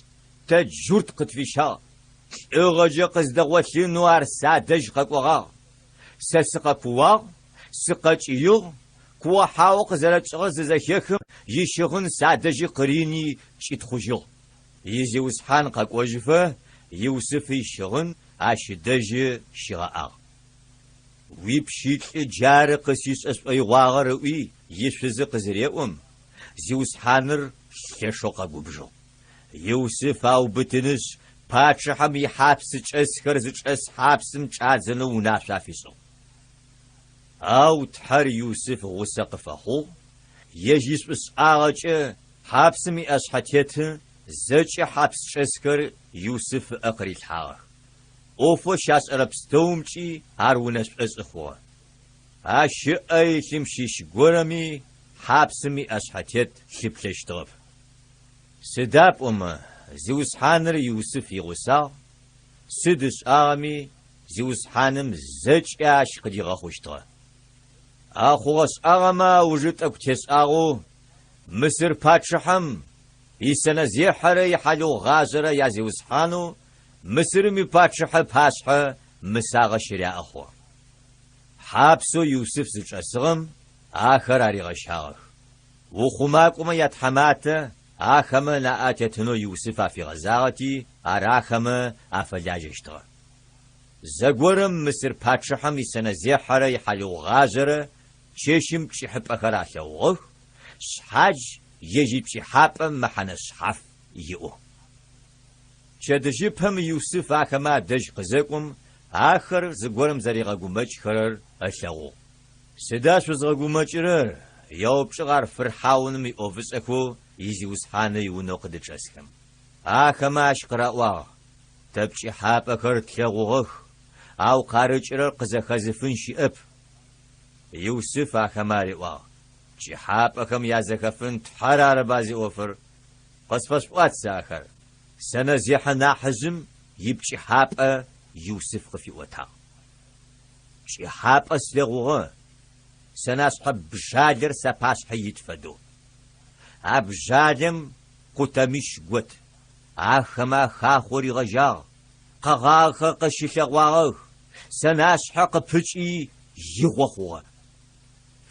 тэ джурт къытфищагъ. Лӏыгъэкӏэ къыздэгъолъынэу ар садэжь къэкӏогъагъ. Сэ сыкъэкууагъ, сыкъэкӏыигъ, куо-хьао къызэрэтшӏыгъэр зызэхехым, ищыгъын садэжьы къырини кӏитхъужьыгъ. Изиусхьан къэкӏожьыфэ Юсыф ищыгъын ащ ыдэжьы щигъэӏагъ. Уипщылӏы джары къысишӏэ шӏоигъуагъэр ыӏуи ишъузы къызыреӏом, зиусхьаныр лъэшэу къэгубжыгъ. Юсыф аубытынышъ, пачъыхьэм ихьапсы чӏэсхэр зычӏэс хьапсым чӏадзэнэу унашъо афишӏыгъ. Ау Тхьэр Юсыф гъусэ къыфэхъугъ, ежь ишӏушӏагъэкӏэ хьапсым иӏэшъхьэтеты зэкӏэ хьапсчӏэсхэр Юсыф ыӏэ къырилъхьагъэх. ӏофэу щашӏэрэ пстэумкӏи ар унэшъошӏы хъугъэ. Ащ ыӏэ илъым щыщ горэми хьапсым иӏэшъхьэтет лъыплъэщтыгъэп. Сыда пӏомэ Зиусхьаныр Юсыф игъусагъ, сыд ышӏагъэми Зиусхьаным зэкӏэ ащ къыдигъэхъущтыгъэ. А хъугъэ-шӏагъэмэ аужы тӏэкӏу тешӏагъэу Мысыр пачъыхьэм исэнэзехьэрэ ихьалыгъугъажъэрэ язиусхьанэу Мысырым ипачъыхьэ ыпашъхьэ мысагъэ щыряӏэ хъугъэ. Хьапсэу Юсыф зычӏэсыгъэм ахэр аригъэщагъэх. Ухъумакӏомэ ятхьаматэ ахэмэ ынаӏэ атетынэу Юсыф афигъэзагъэти, ар ахэмэ афэлажьэщтыгъэ. Зэгорэм Мысыр пачъыхьэм исэнэзехьэрэ ихьалыгъугъажъэрэ чэщым пкӏыхьыпӏэхэр алъэгъугъэх, шъхьадж ежь ипкӏыхьапӏэ мэхьэнэ шъхьаф иӏэу. Пчэдыжьыпэм Юсыф ахэмэ адэжь къызэкӏом, ахэр зыгорэм зэригъэгумэкӏхэрэр ылъэгъугъ. Сыда шъузгъэгумэкӏырэр? еупчӏыгъ ар фырхьауным иӏофышӏэхэу изиусхьаны иунэу къыдычӏэсхэм. Ахэмэ ащ къыраӏуагъ, Тэ пкӏыхьапӏэхэр тлъэгъугъэх, ау къарыкӏырэр къызэхэзыфын щыӏэп. Юсыф ахэмэ ариӏуагъ, Пкӏыхьапӏэхэм язэхэфын Тхьэр арыба зиӏофыр? Къысфэшъуӏуат сэ ахэр. Сэнэзехьэ нахьыжъым ипкӏыхьапӏэ Юсыф къыфиӏотагъ. Пкӏыхьапӏэ слъэгъугъэ, сэнашъхьэ бжалэр сапашъхьэ ит фэдэу. А бжалэм къутэмищ гот. Ахэмэ ахахъоу ригъэжьагъ, къэгъагъэхэр къыщылъэгъуагъэх, сэнашъхьэ къыпыкӏи игъо хъугъэ.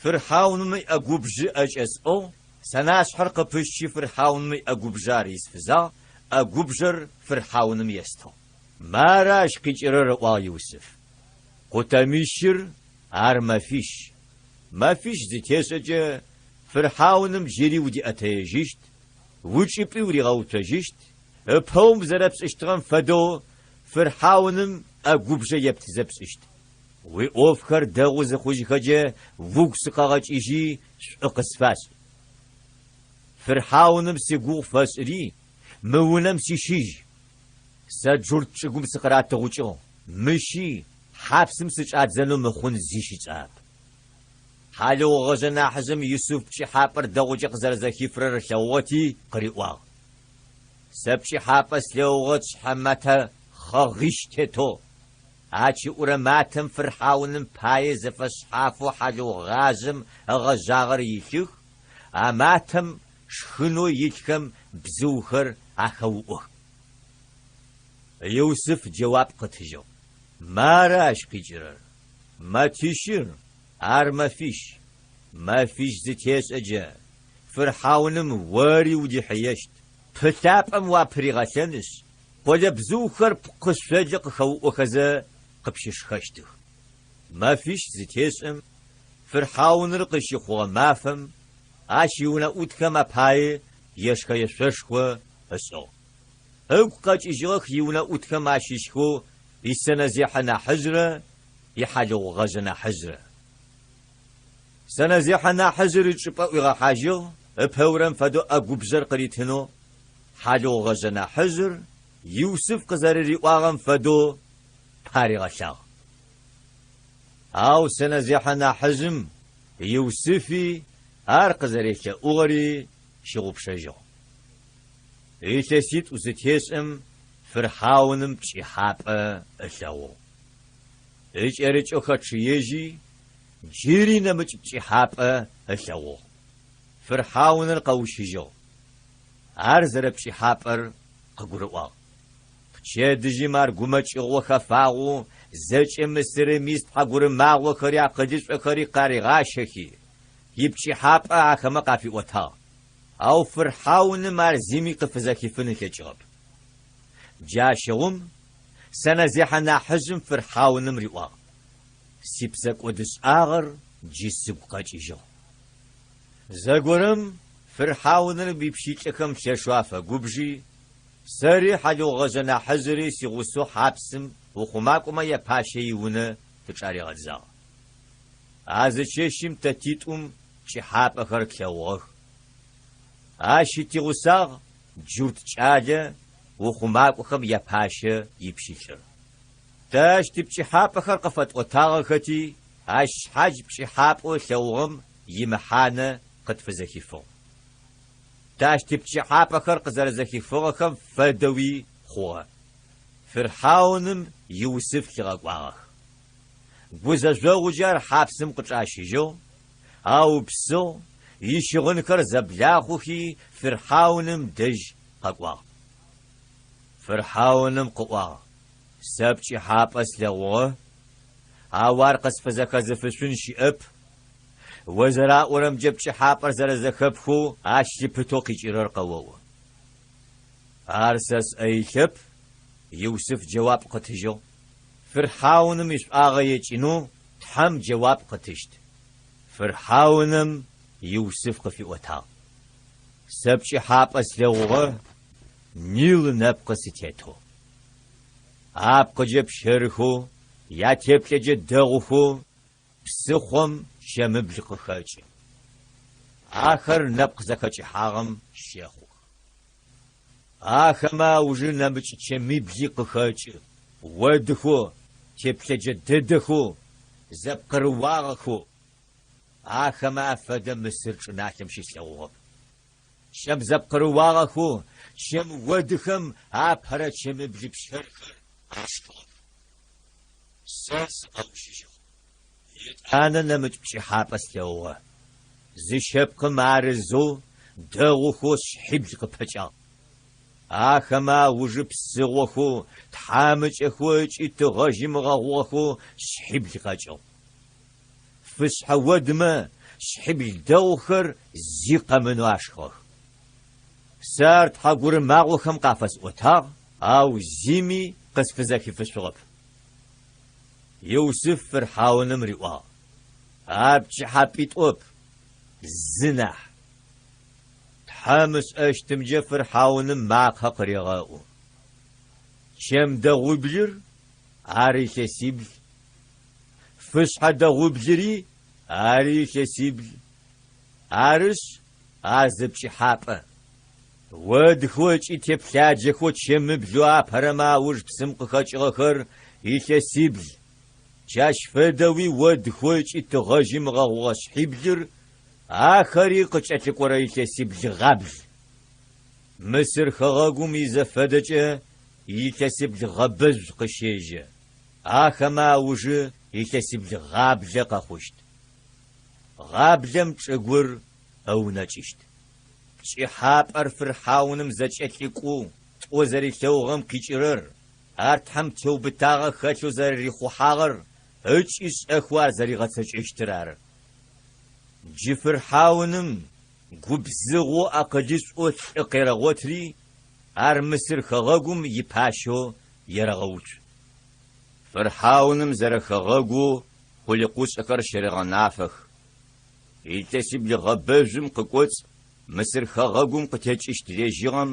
Фырхьауным иӏэгубжъы ӏэкӏэ сӏыгъ, сэнашъхьэр къыпысчи фырхьауным иӏэгубжъэ ар исфызагъ, ӏэгубжъэр фырхьауным естыгъ. Мары ащ къикӏырэр, ыӏуагъ Юсыф. Къутэмищыр ар мэфищ. Мэфищ зытешӏэкӏэ, фырхьауным джыри удиӏэтэежьыщт, уичӏыпӏи уригъэуцожьыщт, ыпэум зэрэпшӏыщтыгъэм фэдэу фырхьауным ӏэгубжъэ ептызэ пшӏыщт. Уиӏофхэр дэгъу зыхъужьыхэкӏэ угу сыкъэгъэкӏыжьи шӏу къысфашӏ. Фырхьауным сигугъу фэшӏыри, мы унэм сищыжь. Сэ джурт чӏыгум сыкъыратыгъукӏыгъ, мыщи хьапсым сычӏадзэнэу мыхъун зи щытшӏагъэп. Хьалыгъугъэжъэ нахьыжъым Юсыф пкӏыхьапӏэр дэгъукӏэ къызэрэзэхифырэр ылъэгъугъэти, къыриӏуагъ, Сэ пкӏыхьапӏэ слъэгъугъэ тшъхьэ мэтэ хъэгъищ тетэу. А кӏыӏурэ матэм фырхьауным пае зэфэшъхьафэу хьалыгъугъажъэм ыгъэжъагъэр илъых, а матэм шхынэу илъхэм бзыухэр ахэуӏох. Юсыф джэуап къытыжьыгъ, Мары ащ къикӏырэр, мэтищыр, ар мэфищ, мэфищ зытешӏэджэ, фырхьауным ори удихьыещт, пылъапӏэм уапыригъэлъэнышъ, къолэбзыухэр пкъышъолы къыхэуӏохэзэ къыпщышхэщтых. Мэфищ зытешӏэм, фырхьауныр къыщыхъугъэ мафэм, ащ иунэӏутхэм апае ешхэ-ешъошхо ышӏыгъ. Ыгу къэкӏыжьыгъэх иунэӏутхэм ащыщхэу исэнэзехьэ нахьыжърэ ихьалыгъугъэжъэ нахьыжърэ. Сэнэзехьэ нахьыжъыр ичӏыпӏэ ӏуигъэхьажьыгъ, ыпэурэм фэдэу ӏэгубжъэр къыритынэу, хьалыгъугъэжъэ нахьыжъыр Юсыф къызэрэриӏуагъэм фэдэу паригъэлъагъ. Ау сэнэзехьэ нахьыжъым Юсыфи ар къызэрелъэӏугъэри щыгъупшэжьыгъ. Илъэситӏу зытешӏэм фырхьауным пкӏыхьапӏэ ылъэгъугъ. Икӏэрыкӏэу хэчъыежьи, джыри нэмыкӏ пкӏыхьапӏэ ылъэгъугъ. Фырхьауныр къэущыжьыгъ. Ар зэрэпкӏыхьапӏэр къыгурыӏуагъ. Пчэдыжьым ар гумэкӏыгъо хэфагъэу зэкӏэ Мысырым ис тхьэгурымагъохэри акъылышӏохэри къаригъащэхи, ипкӏыхьапӏэ ахэмэ къафиӏотагъ. Ау фырхьауным ар зими къыфызэхифын ылъэкӏыгъэп. Джащыгъум сэнэзехьэ нахьыжъым фырхьауным риӏуагъ, Сипсэкӏодышӏагъэр джы сыгу къэкӏыжьыгъ. Зэгорэм фырхьауныр ипщылӏхэм лъэшэу афэгубжи, сэри хьалыгъугъэжъэ нахьыжъыри сигъусэу хьапсым ухъумакӏомэ япащэ иунэ тычӏаригъэдзагъ. А зы чэщым тэ титӏум пкӏыхьапӏэхэр тлъэгъугъэх. Ащи тигъусагъ джурт кӏалэ ухъумакӏохэм япащэ ипщылӏыр. Тэ ащ типкӏыхьапӏэхэр къыфэтӏотагъэхэти, ащ шъхьадж пкӏыхьапӏэу ылъэгъугъэм имэхьанэ къытфызэхифыгъ. Тэ ащ типкӏыхьапӏэхэр къызэрэзэхифыгъэхэм фэдэуи хъугъэ. Фирхьауным Юсыф лъигъэкӏуагъэх. Гузэжъогъукӏэ ар хьапсым къычӏащыжьыгъ, аупсыгъ, ищыгъынхэр зэблахъухи, фирхьауным дэжь къэкӏуагъ. Фирхьауным къыӏуагъ, Сэ пкӏыхьапӏэ слъэгъугъэ, ау ар къысфызэхэзыфышъун щыӏэп. О зэраӏорэмкӏэ пкӏыхьапӏэр зэрэзэхэпхэу ащ лъыпытэу къикӏырэр къэоӏо. Ар сэ сӏэ илъэп, Юсыф джэуап къытыжьыгъ. Фирхьауным ишӏуагъэ екӏынэу Тхьэм джэуап къытыщт. Фирхьауным Юсыф къыфиӏотагъ, Сэ пкӏыхьапӏэ слъэгъугъэ, Нил нэпкъы сытетэу. Апкъыкӏэ пщэрыхэу, ятеплъэкӏэ дэгъухэу псыхъом чэмыбл къыхэкӏы. Ахэр нэпкъ зэхэкӏыхьагъэм щэхъух. Ахэмэ аужы нэмыкӏ чэмибли къыхэкӏы, одыхэу, теплъэджэ дэдэхэу, зэпкъырыуагъэхэу. Ахэмэ афэдэ Мысыр чӏыналъэм щыслъэгъугъэп. Чэм зэпкъырыуагъэхэу чэм одыхэм апэрэ чэмибли пщэрхэр ашхыгъэх. Сэ сыкъэущыжьыгъ. Етӏанэ нэмыкӏ пкӏыхьапӏэ слъэгъугъэ. Зы щэпкъым арызэу дэгъухэу шъхьибл къыпэкӏагъ. Ахэмэ аужы псыгъохэу, тхьамыкӏэхэу ыкӏи тыгъэжьым ыгъэгъугъэхэу шъхьибл къэкӏыгъ. Фышъхьэ одмэ шъхьибл дэгъухэр зи къэмынэу ашхыгъэх. Сэ ар тхьэгурымагъохэм къафэсӏотагъ, ау зими къысфызэхифышъугъэп. Юсыф фырхьауным риӏуагъ, Ар пкӏыхьапӏитӏоп, зы нахь. Тхьэм ышӏэщтымкӏэ фырхьауным макъэ къырегъэӏу. Чэм дэгъуиблыр, ар илъэсибл, фышъхьэ дэгъуиблыри, ари илъэсибл. Арышъ, ар зы пкӏыхьапӏэ. Одхэу ыкӏи теплъаджэхэу чэмиблэу апэрэмэ ауж псым къыхэкӏыгъэхэр илъэсибл. Джащ фэдэуи одхэу ыкӏи тыгъэжьым ыгъэгъугъэ шъхьиблыр, ахэри къыкӏэлъыкӏорэ илъэсибл гъабл. Мысыр хэгъэгум изэфэдэкӏэ илъэсибл гъэбэжъу къыщежьэ, ахэмэ аужы илъэсибл гъаблэ къэхъущт. Гъаблэм чӏыгур ыунэкӏыщт. Пкӏыхьапӏэр фырхьауным зэкӏэлъыкӏоу тӏо зэрилъэгъугъэм къикӏырэр, ар Тхьэм теубытагъэ хэлъэу зэрэрихъухьагъэр ыкӏи шӏэхэу ар зэригъэцэкӏэщтыр ары. Джы фырхьауным губзыгъэу акъылышӏоу лӏы къерэгъотри, ар Мысыр хэгъэгум ипащэу ерэгъэуцу. Фырхьауным зэрэхэгъэгоу къулыкъушӏэхэр щерэгъэнафэх. Илъэсибл гъэбэжъум къыкӏоцӏ Мысыр хэгъэгум къытекӏыщт лэжьыгъэм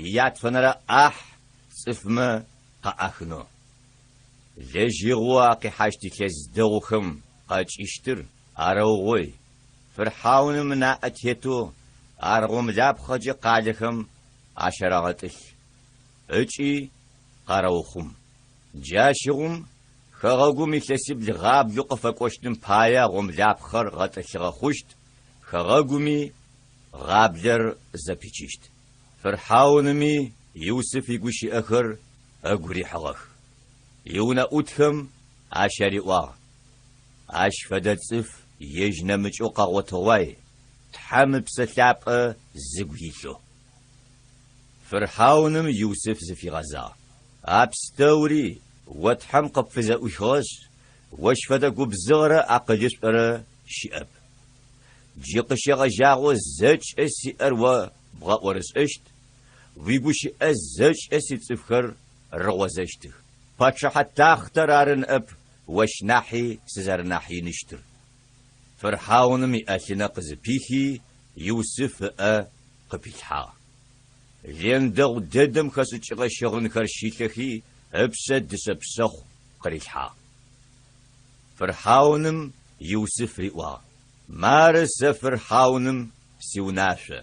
иятфэнэрэ ӏахь цӏыфмэ къаӏахынэу. Лэжьыгъэу а къихьащт илъэс дэгъухэм къэкӏыщтыр арэугъой, фырхьауным ынаӏэ тетэу ар гъомлапхъэкӏэ къалэхэм ащарэгъэтӏылъ ыкӏи къарэухъум. Джащыгъум хэгъэгум илъэсибл гъаблэу къыфэкӏощтым пае гъомлапхъэр гъэтӏылъыгъэ хъущт, хэгъэгуми гъаблэр зэпичыщт. Фырхьауными Юсыф игущыӏэхэр ыгу рихьыгъэх. Иунэӏутхэм ащ ариӏуагъ, Ащ фэдэ цӏыф ежь нэмыкӏэу къэгъотыгъуай, Тхьэм Ыпсэ Лъапӏэ зыгу илъэу. Фырхьауным Юсыф зыфигъэзагъ, А пстэури о Тхьэм къыпфызэӏуихыгъэшъ, ощ фэдэ губзыгъэрэ акъылышӏорэ щыӏэп. Джы къыщегъэжьагъэу зэкӏэ сиӏэр о бгъэӏорышӏэщт, уигущыӏэ зэкӏэ сицӏыфхэр рыгъозэщтых. Пачъыхьэ тахътэр ары ныӏэп ощ нахьи сызэрэнахь иныщтыр. Фырхьауным иӏэлъынэ къызыпихи, Юсыф ыӏэ къыпилъхьагъ. Лен дэгъу дэдэм хэшӏыкӏыгъэ щыгъынхэр щилъэхи, ыпшъэ дышъэ пшъэхъу къырилъхьагъ. Фырхьауным Юсыф риӏуагъ, Мары сэ фырхьауным сиунашъо.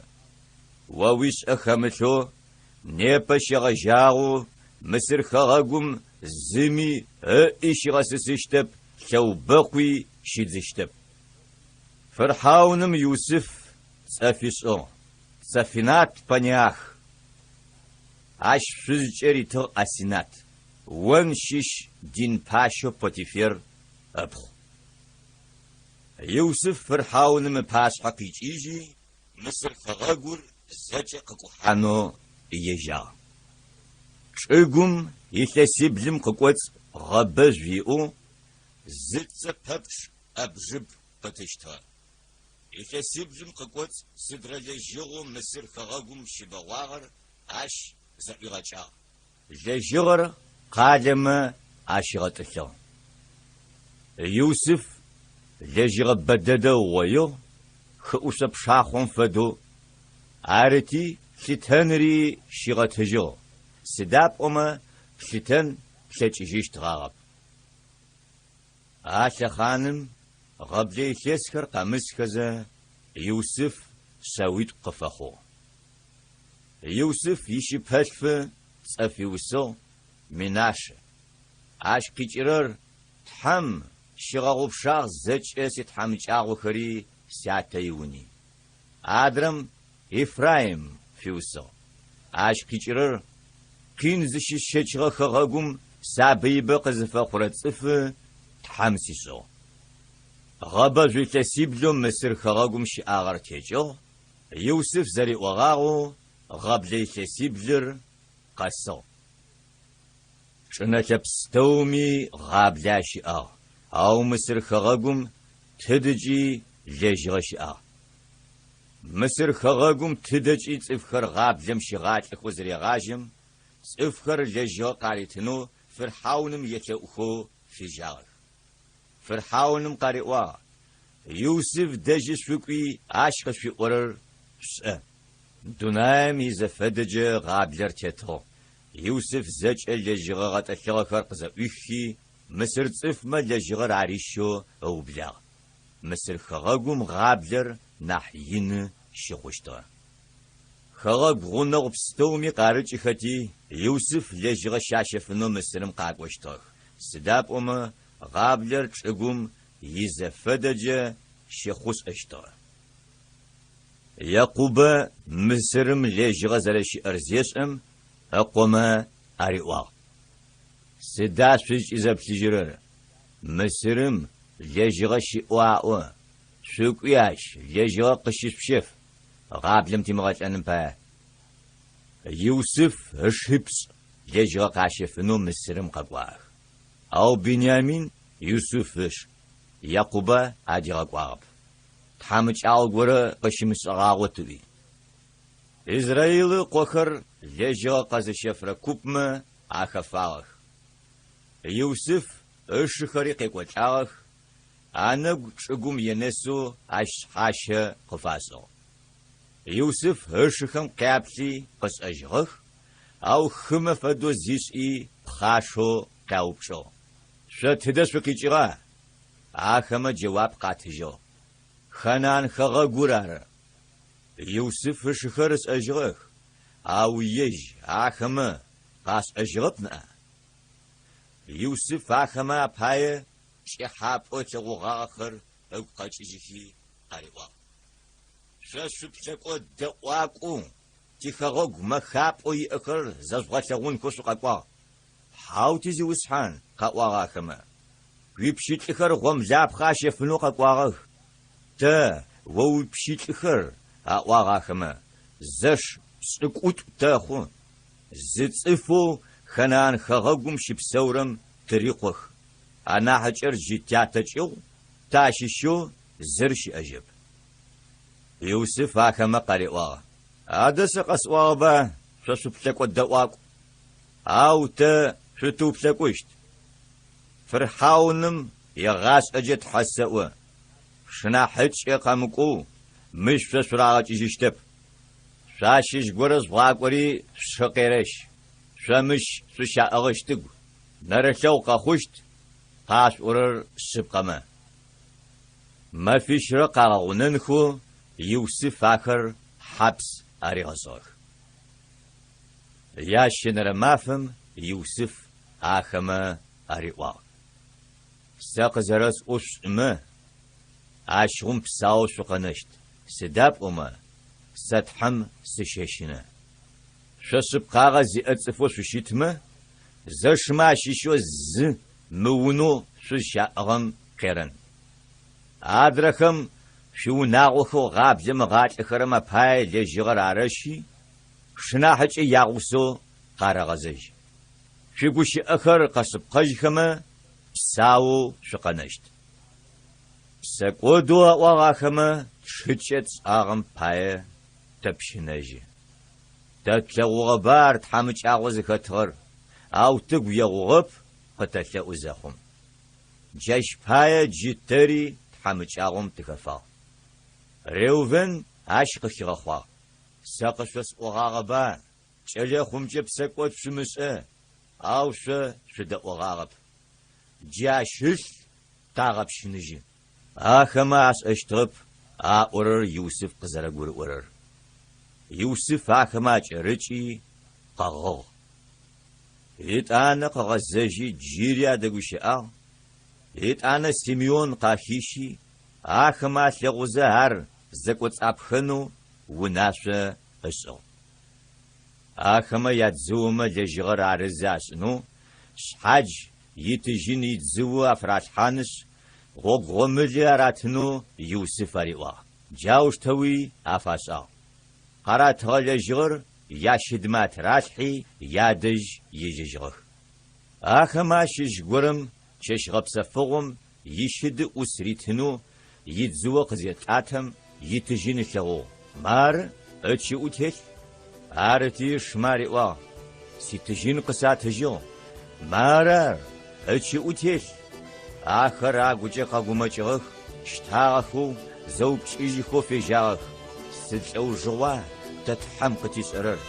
О уишӏэ хэмылъэу непэ щегъэжьагъэу Мысыр хэгъэгум зыми ыӏи щигъэсысыщтэп, лъэубэкъуи щидзыщтэп. Фырхьауным Юсыф цӏэ фишӏыгъ, Цафинат-Панеах. Ащ шъузкӏэ ритыгъ Асинат, Он щыщ дин пащэу Потифер ыпхъу. Юсыф фырхьауным ыпашъхьэ къикӏыжьи, Мысыр хэгъэгур зэкӏэ къыкӏухьанэу ежьагъ. Чӏыгум илъэсиблым къыкӏоцӏ гъэбэжъу иӏэу зы цэ пэпчъ ӏэбжыб къытыщтыгъэ. Илъэсиблым къыкӏоцӏ сыдрэ лэжьыгъэу Мысыр хэгъэгум щыбэгъуагъэр ащ зэӏуигъэкӏагъ. Лэжьыгъэр къалэмэ ащигъэтӏылъыгъ. Юсыф лэжьыгъэ бэдэдэ ыугъоигъ, хыӏушъо пшахъом фэдэу, арыти лъытэныри щигъэтыжьыгъ, сыда пӏомэ плъытэн плъэкӏыжьыщтгъагъэп. А лъэхъаным гъэблэ илъэсхэр къэмысхэзэ, Юсыф шъэуитӏу къыфэхъугъ. Юсыф ищыпэлъфы цӏэ фиусыгъ Менашэ. Ащ къикӏырэр Тхьэм щигъэгъупшагъ зэкӏэ ситхьамыкӏагъохэри сятэ иуни. Адрэм Ефраим фиусыгъ. Ащ къикӏырэр къин зыщысщэчыгъэ хэгъэгум сабыибэ къызыфэхъурэ цӏыфы Тхьэм сишӏыгъ. Гъэбэжъу илъэсиблэу Мысыр хэгъэгум щыӏагъэр текӏыгъ, Юсыф зэриӏогъагъэу гъэблэ илъэсиблыр къэсыгъ. Чӏынэлъэ пстэуми гъаблэ ащыӏагъ, ау Мысыр хэгъэгум тыдыкӏи лэжьыгъэ щыӏагъ. Мысыр хэгъэгум тыдэкӏи цӏыфхэр гъаблэм щигъалӏэхэу зырегъажьэм, цӏыфхэр лэжьыгъэ къаритынэу фырхьауным елъэӏухэу фежьагъэх. Фырхьауным къариӏуагъ, Юсыф дэжьы шъукӏуи ащ къышъуиӏорэр шъушӏэ. Дунаим изэфэдэкӏэ гъаблэр тетыгъ. Юсыф зэкӏэ лэжьыгъэ гъэтӏылъыгъэхэр къызэӏуиххи, мысыр цӏыфмэ лэжьыгъэр арищэу ыублагъ. Мысыр хэгъэгум гъаблэр нахь ины щыхъущтыгъэ. Хэгъэгу гъунэгъу пстэуми къарыкӏыхэти, Юсыф лэжьыгъэ щащэфынэу Мысырым къакӏощтыгъэх, сыда пӏомэ. Гъаблэр чӏыгум изэфэдэкӏэ щыхъушӏэщтыгъэ. Якъубэ Мысырым лэжьыгъэ зэрэщыӏэр зешӏэм, ыкъомэ ариӏуагъ, Сыда шъузкӏызэплъыжьырэр? Мысырым лэжьыгъэ щыӏэу аӏо, шъукӏуи ащ лэжьыгъэ къыщышъущэф, гъаблэм тимыгъэлӏэным пае. Юсыф ышипшӏ лэжьыгъэ къащэфынэу Мысырым къэкӏуагъэх. Ау Биниамин Юсыф ыш Якъубэ адигъэкӏуагъэп, тхьамыкӏагъо горэ къыщымышӏыгъагъот ыӏуи. Израилы ыкъохэр лэжьыгъэ къэзыщэфырэ купмэ ахэфагъэх. Юсыф ышыхэри къекӏолӏагъэх, анэгу чӏыгум енэсэу ащ шъхьащэ къыфашӏыгъ. Юсыф ышыхэм къяплъи къышӏэжьыгъэх, ау хымэ фэдэу зишӏи пхъашэу къяупчӏыгъ, Шъо тыдэ шъукъикӏыгъа? Ахэмэ джэуап къатыжьыгъ, Ханаан хэгъэгур ары. Юсыф ышыхэр ышӏэжьыгъэх, ау ежь ахэмэ къашӏэжьыгъэп ныӏа? Юсыф ахэмэ апае пкӏыхьапӏэу ылъэгъугъагъэхэр ыгу къэкӏыжьыхи къариӏуагъ. Шъо шъуплъэкӏо дэӏуакӏоу тихэгъэгу мэхапӏэу иӏэхэр зэжъугъэлъэгъунхэу шъукъэкӏуагъ. Хьау, тизиусхьан, къаӏуагъ ахэмэ, уипщылӏхэр гъомлапхъэ ащэфынэу къэкӏуагъэх. Тэ, о уипщылӏхэр, аӏуагъ ахэмэ, зэш пшӏыкӏутӏу тэхъу, зы цӏыфэу Ханаан хэгъэгум щыпсэурэм тырикъох, анахьыкӏэр джы тятэ кӏыгъу, тащыщэу зыр щыӏэжьэп. Юсыф ахэмэ къариӏуагъ, Адэ сэ къэсӏуагъэба, шъо шъуплъэкӏо дэӏуакӏу, ау тэ шъутыуплъэкӏущт. Фырхьауным егъашӏэкӏэ тхьэ сэӏо, шъушынахьыкӏэ къэмыкӏоу мыщ шъо шъурагъэкӏыжьыщтэп. Шъуащыщ горэ жъугъакӏори шъушы къерэщ, шъо мыщ шъущаӏыгъыщтыгу, нэрылъэгъу къэхъущт, къашъуӏорэр шъыпкъэмэ. Мэфищрэ къагъэгъунэнхэу Юсыф ахэр хьапс аригъэшӏыгъэх. Ящэнэрэ мафэм Юсыф ахэмэ ариӏуагъ, Сэ къызэрэсӏоу шъушӏымэ, ащыгъум псаоу шъукъэнэщт, сыда пӏомэ сэ Тхьэм сыщэщынэ. Шъо шъыпкъагъэ зиӏэ цӏыфэу шъущытмэ, зэшымэ ащыщэу зы мы унэу шъузщаӏыгъэм къерэн. Адрэхэм шъуиунагъохэу гъаблэм ыгъалӏэхэрэм апае лэжьыгъэр арэщи, шъушынахьыкӏэ ягъусэу къарэгъэзэжь. Шъуигущыӏэхэр къэшъыпкъэжьхэмэ, псаоу шъукъэнэщт. Псэкӏодэу аӏуагъ ахэмэ тшыкӏэ тшӏагъэм пае тэпщынэжьы. Тэ тлъэгъугъэба ар тхьамыкӏагъо зыхэтыгъэр, ау тыгу егъугъэп къытэлъэӏу зэхъум. Джащ пае джы тэри тхьамыкӏагъом тыхэфагъ. Реувен ащ къыхигъэхъуагъ, Сэ къышъосӏогъагъэба, кӏэлэхъумкӏэ псэкӏод шъумышӏэ, ау шъо шъудэӏогъагъэп. Джы ащ ылъ тагъэпщыныжьы. Ахэмэ ашӏэщтыгъэп аӏорэр Юсыф къызэрэгурыӏорэр. Юсыф ахэмэ акӏэрыкӏи, къэгъыгъ. Етӏанэ къыгъэзэжьи джыри адэгущыӏагъ, етӏанэ Симеон къахищи, ахэмэ алъэгъузэ ар зэкӏоцӏапхэнэу унашъо ышӏыгъ. Ахэмэ ядзыомэ лэжьыгъэр арызы ашӏынэу, шъхьадж итыжьын идзыо афыралъхьанышъ, гъогу гъомыли аратынэу Юсыф ариӏуагъ. Джаущтэуи афашӏагъ. Къаратыгъэ лэжьыгъэр ящыдмэ атыралъхьи, ядэжь ежьэжьыгъэх. Ахэмэ ащыщ горэм чэщ гъэпсэфыгъом ищыды ӏус ритынэу идзыо къызетӏатэм, итыжьын ылъэгъугъ. Мары, ычыӏу телъ. Арыти ышмэ ариӏуагъ, Ситыжьын къысатыжьыгъ. Мары ар, ычыӏу телъ. Ахэр агукӏэ къэгумэкӏыгъэх, щтагъэхэу, зэупчӏыжьыхэу фежьагъэх, Сыд лӏэужыгъуа тэ Тхьэм къытишӏэрэр?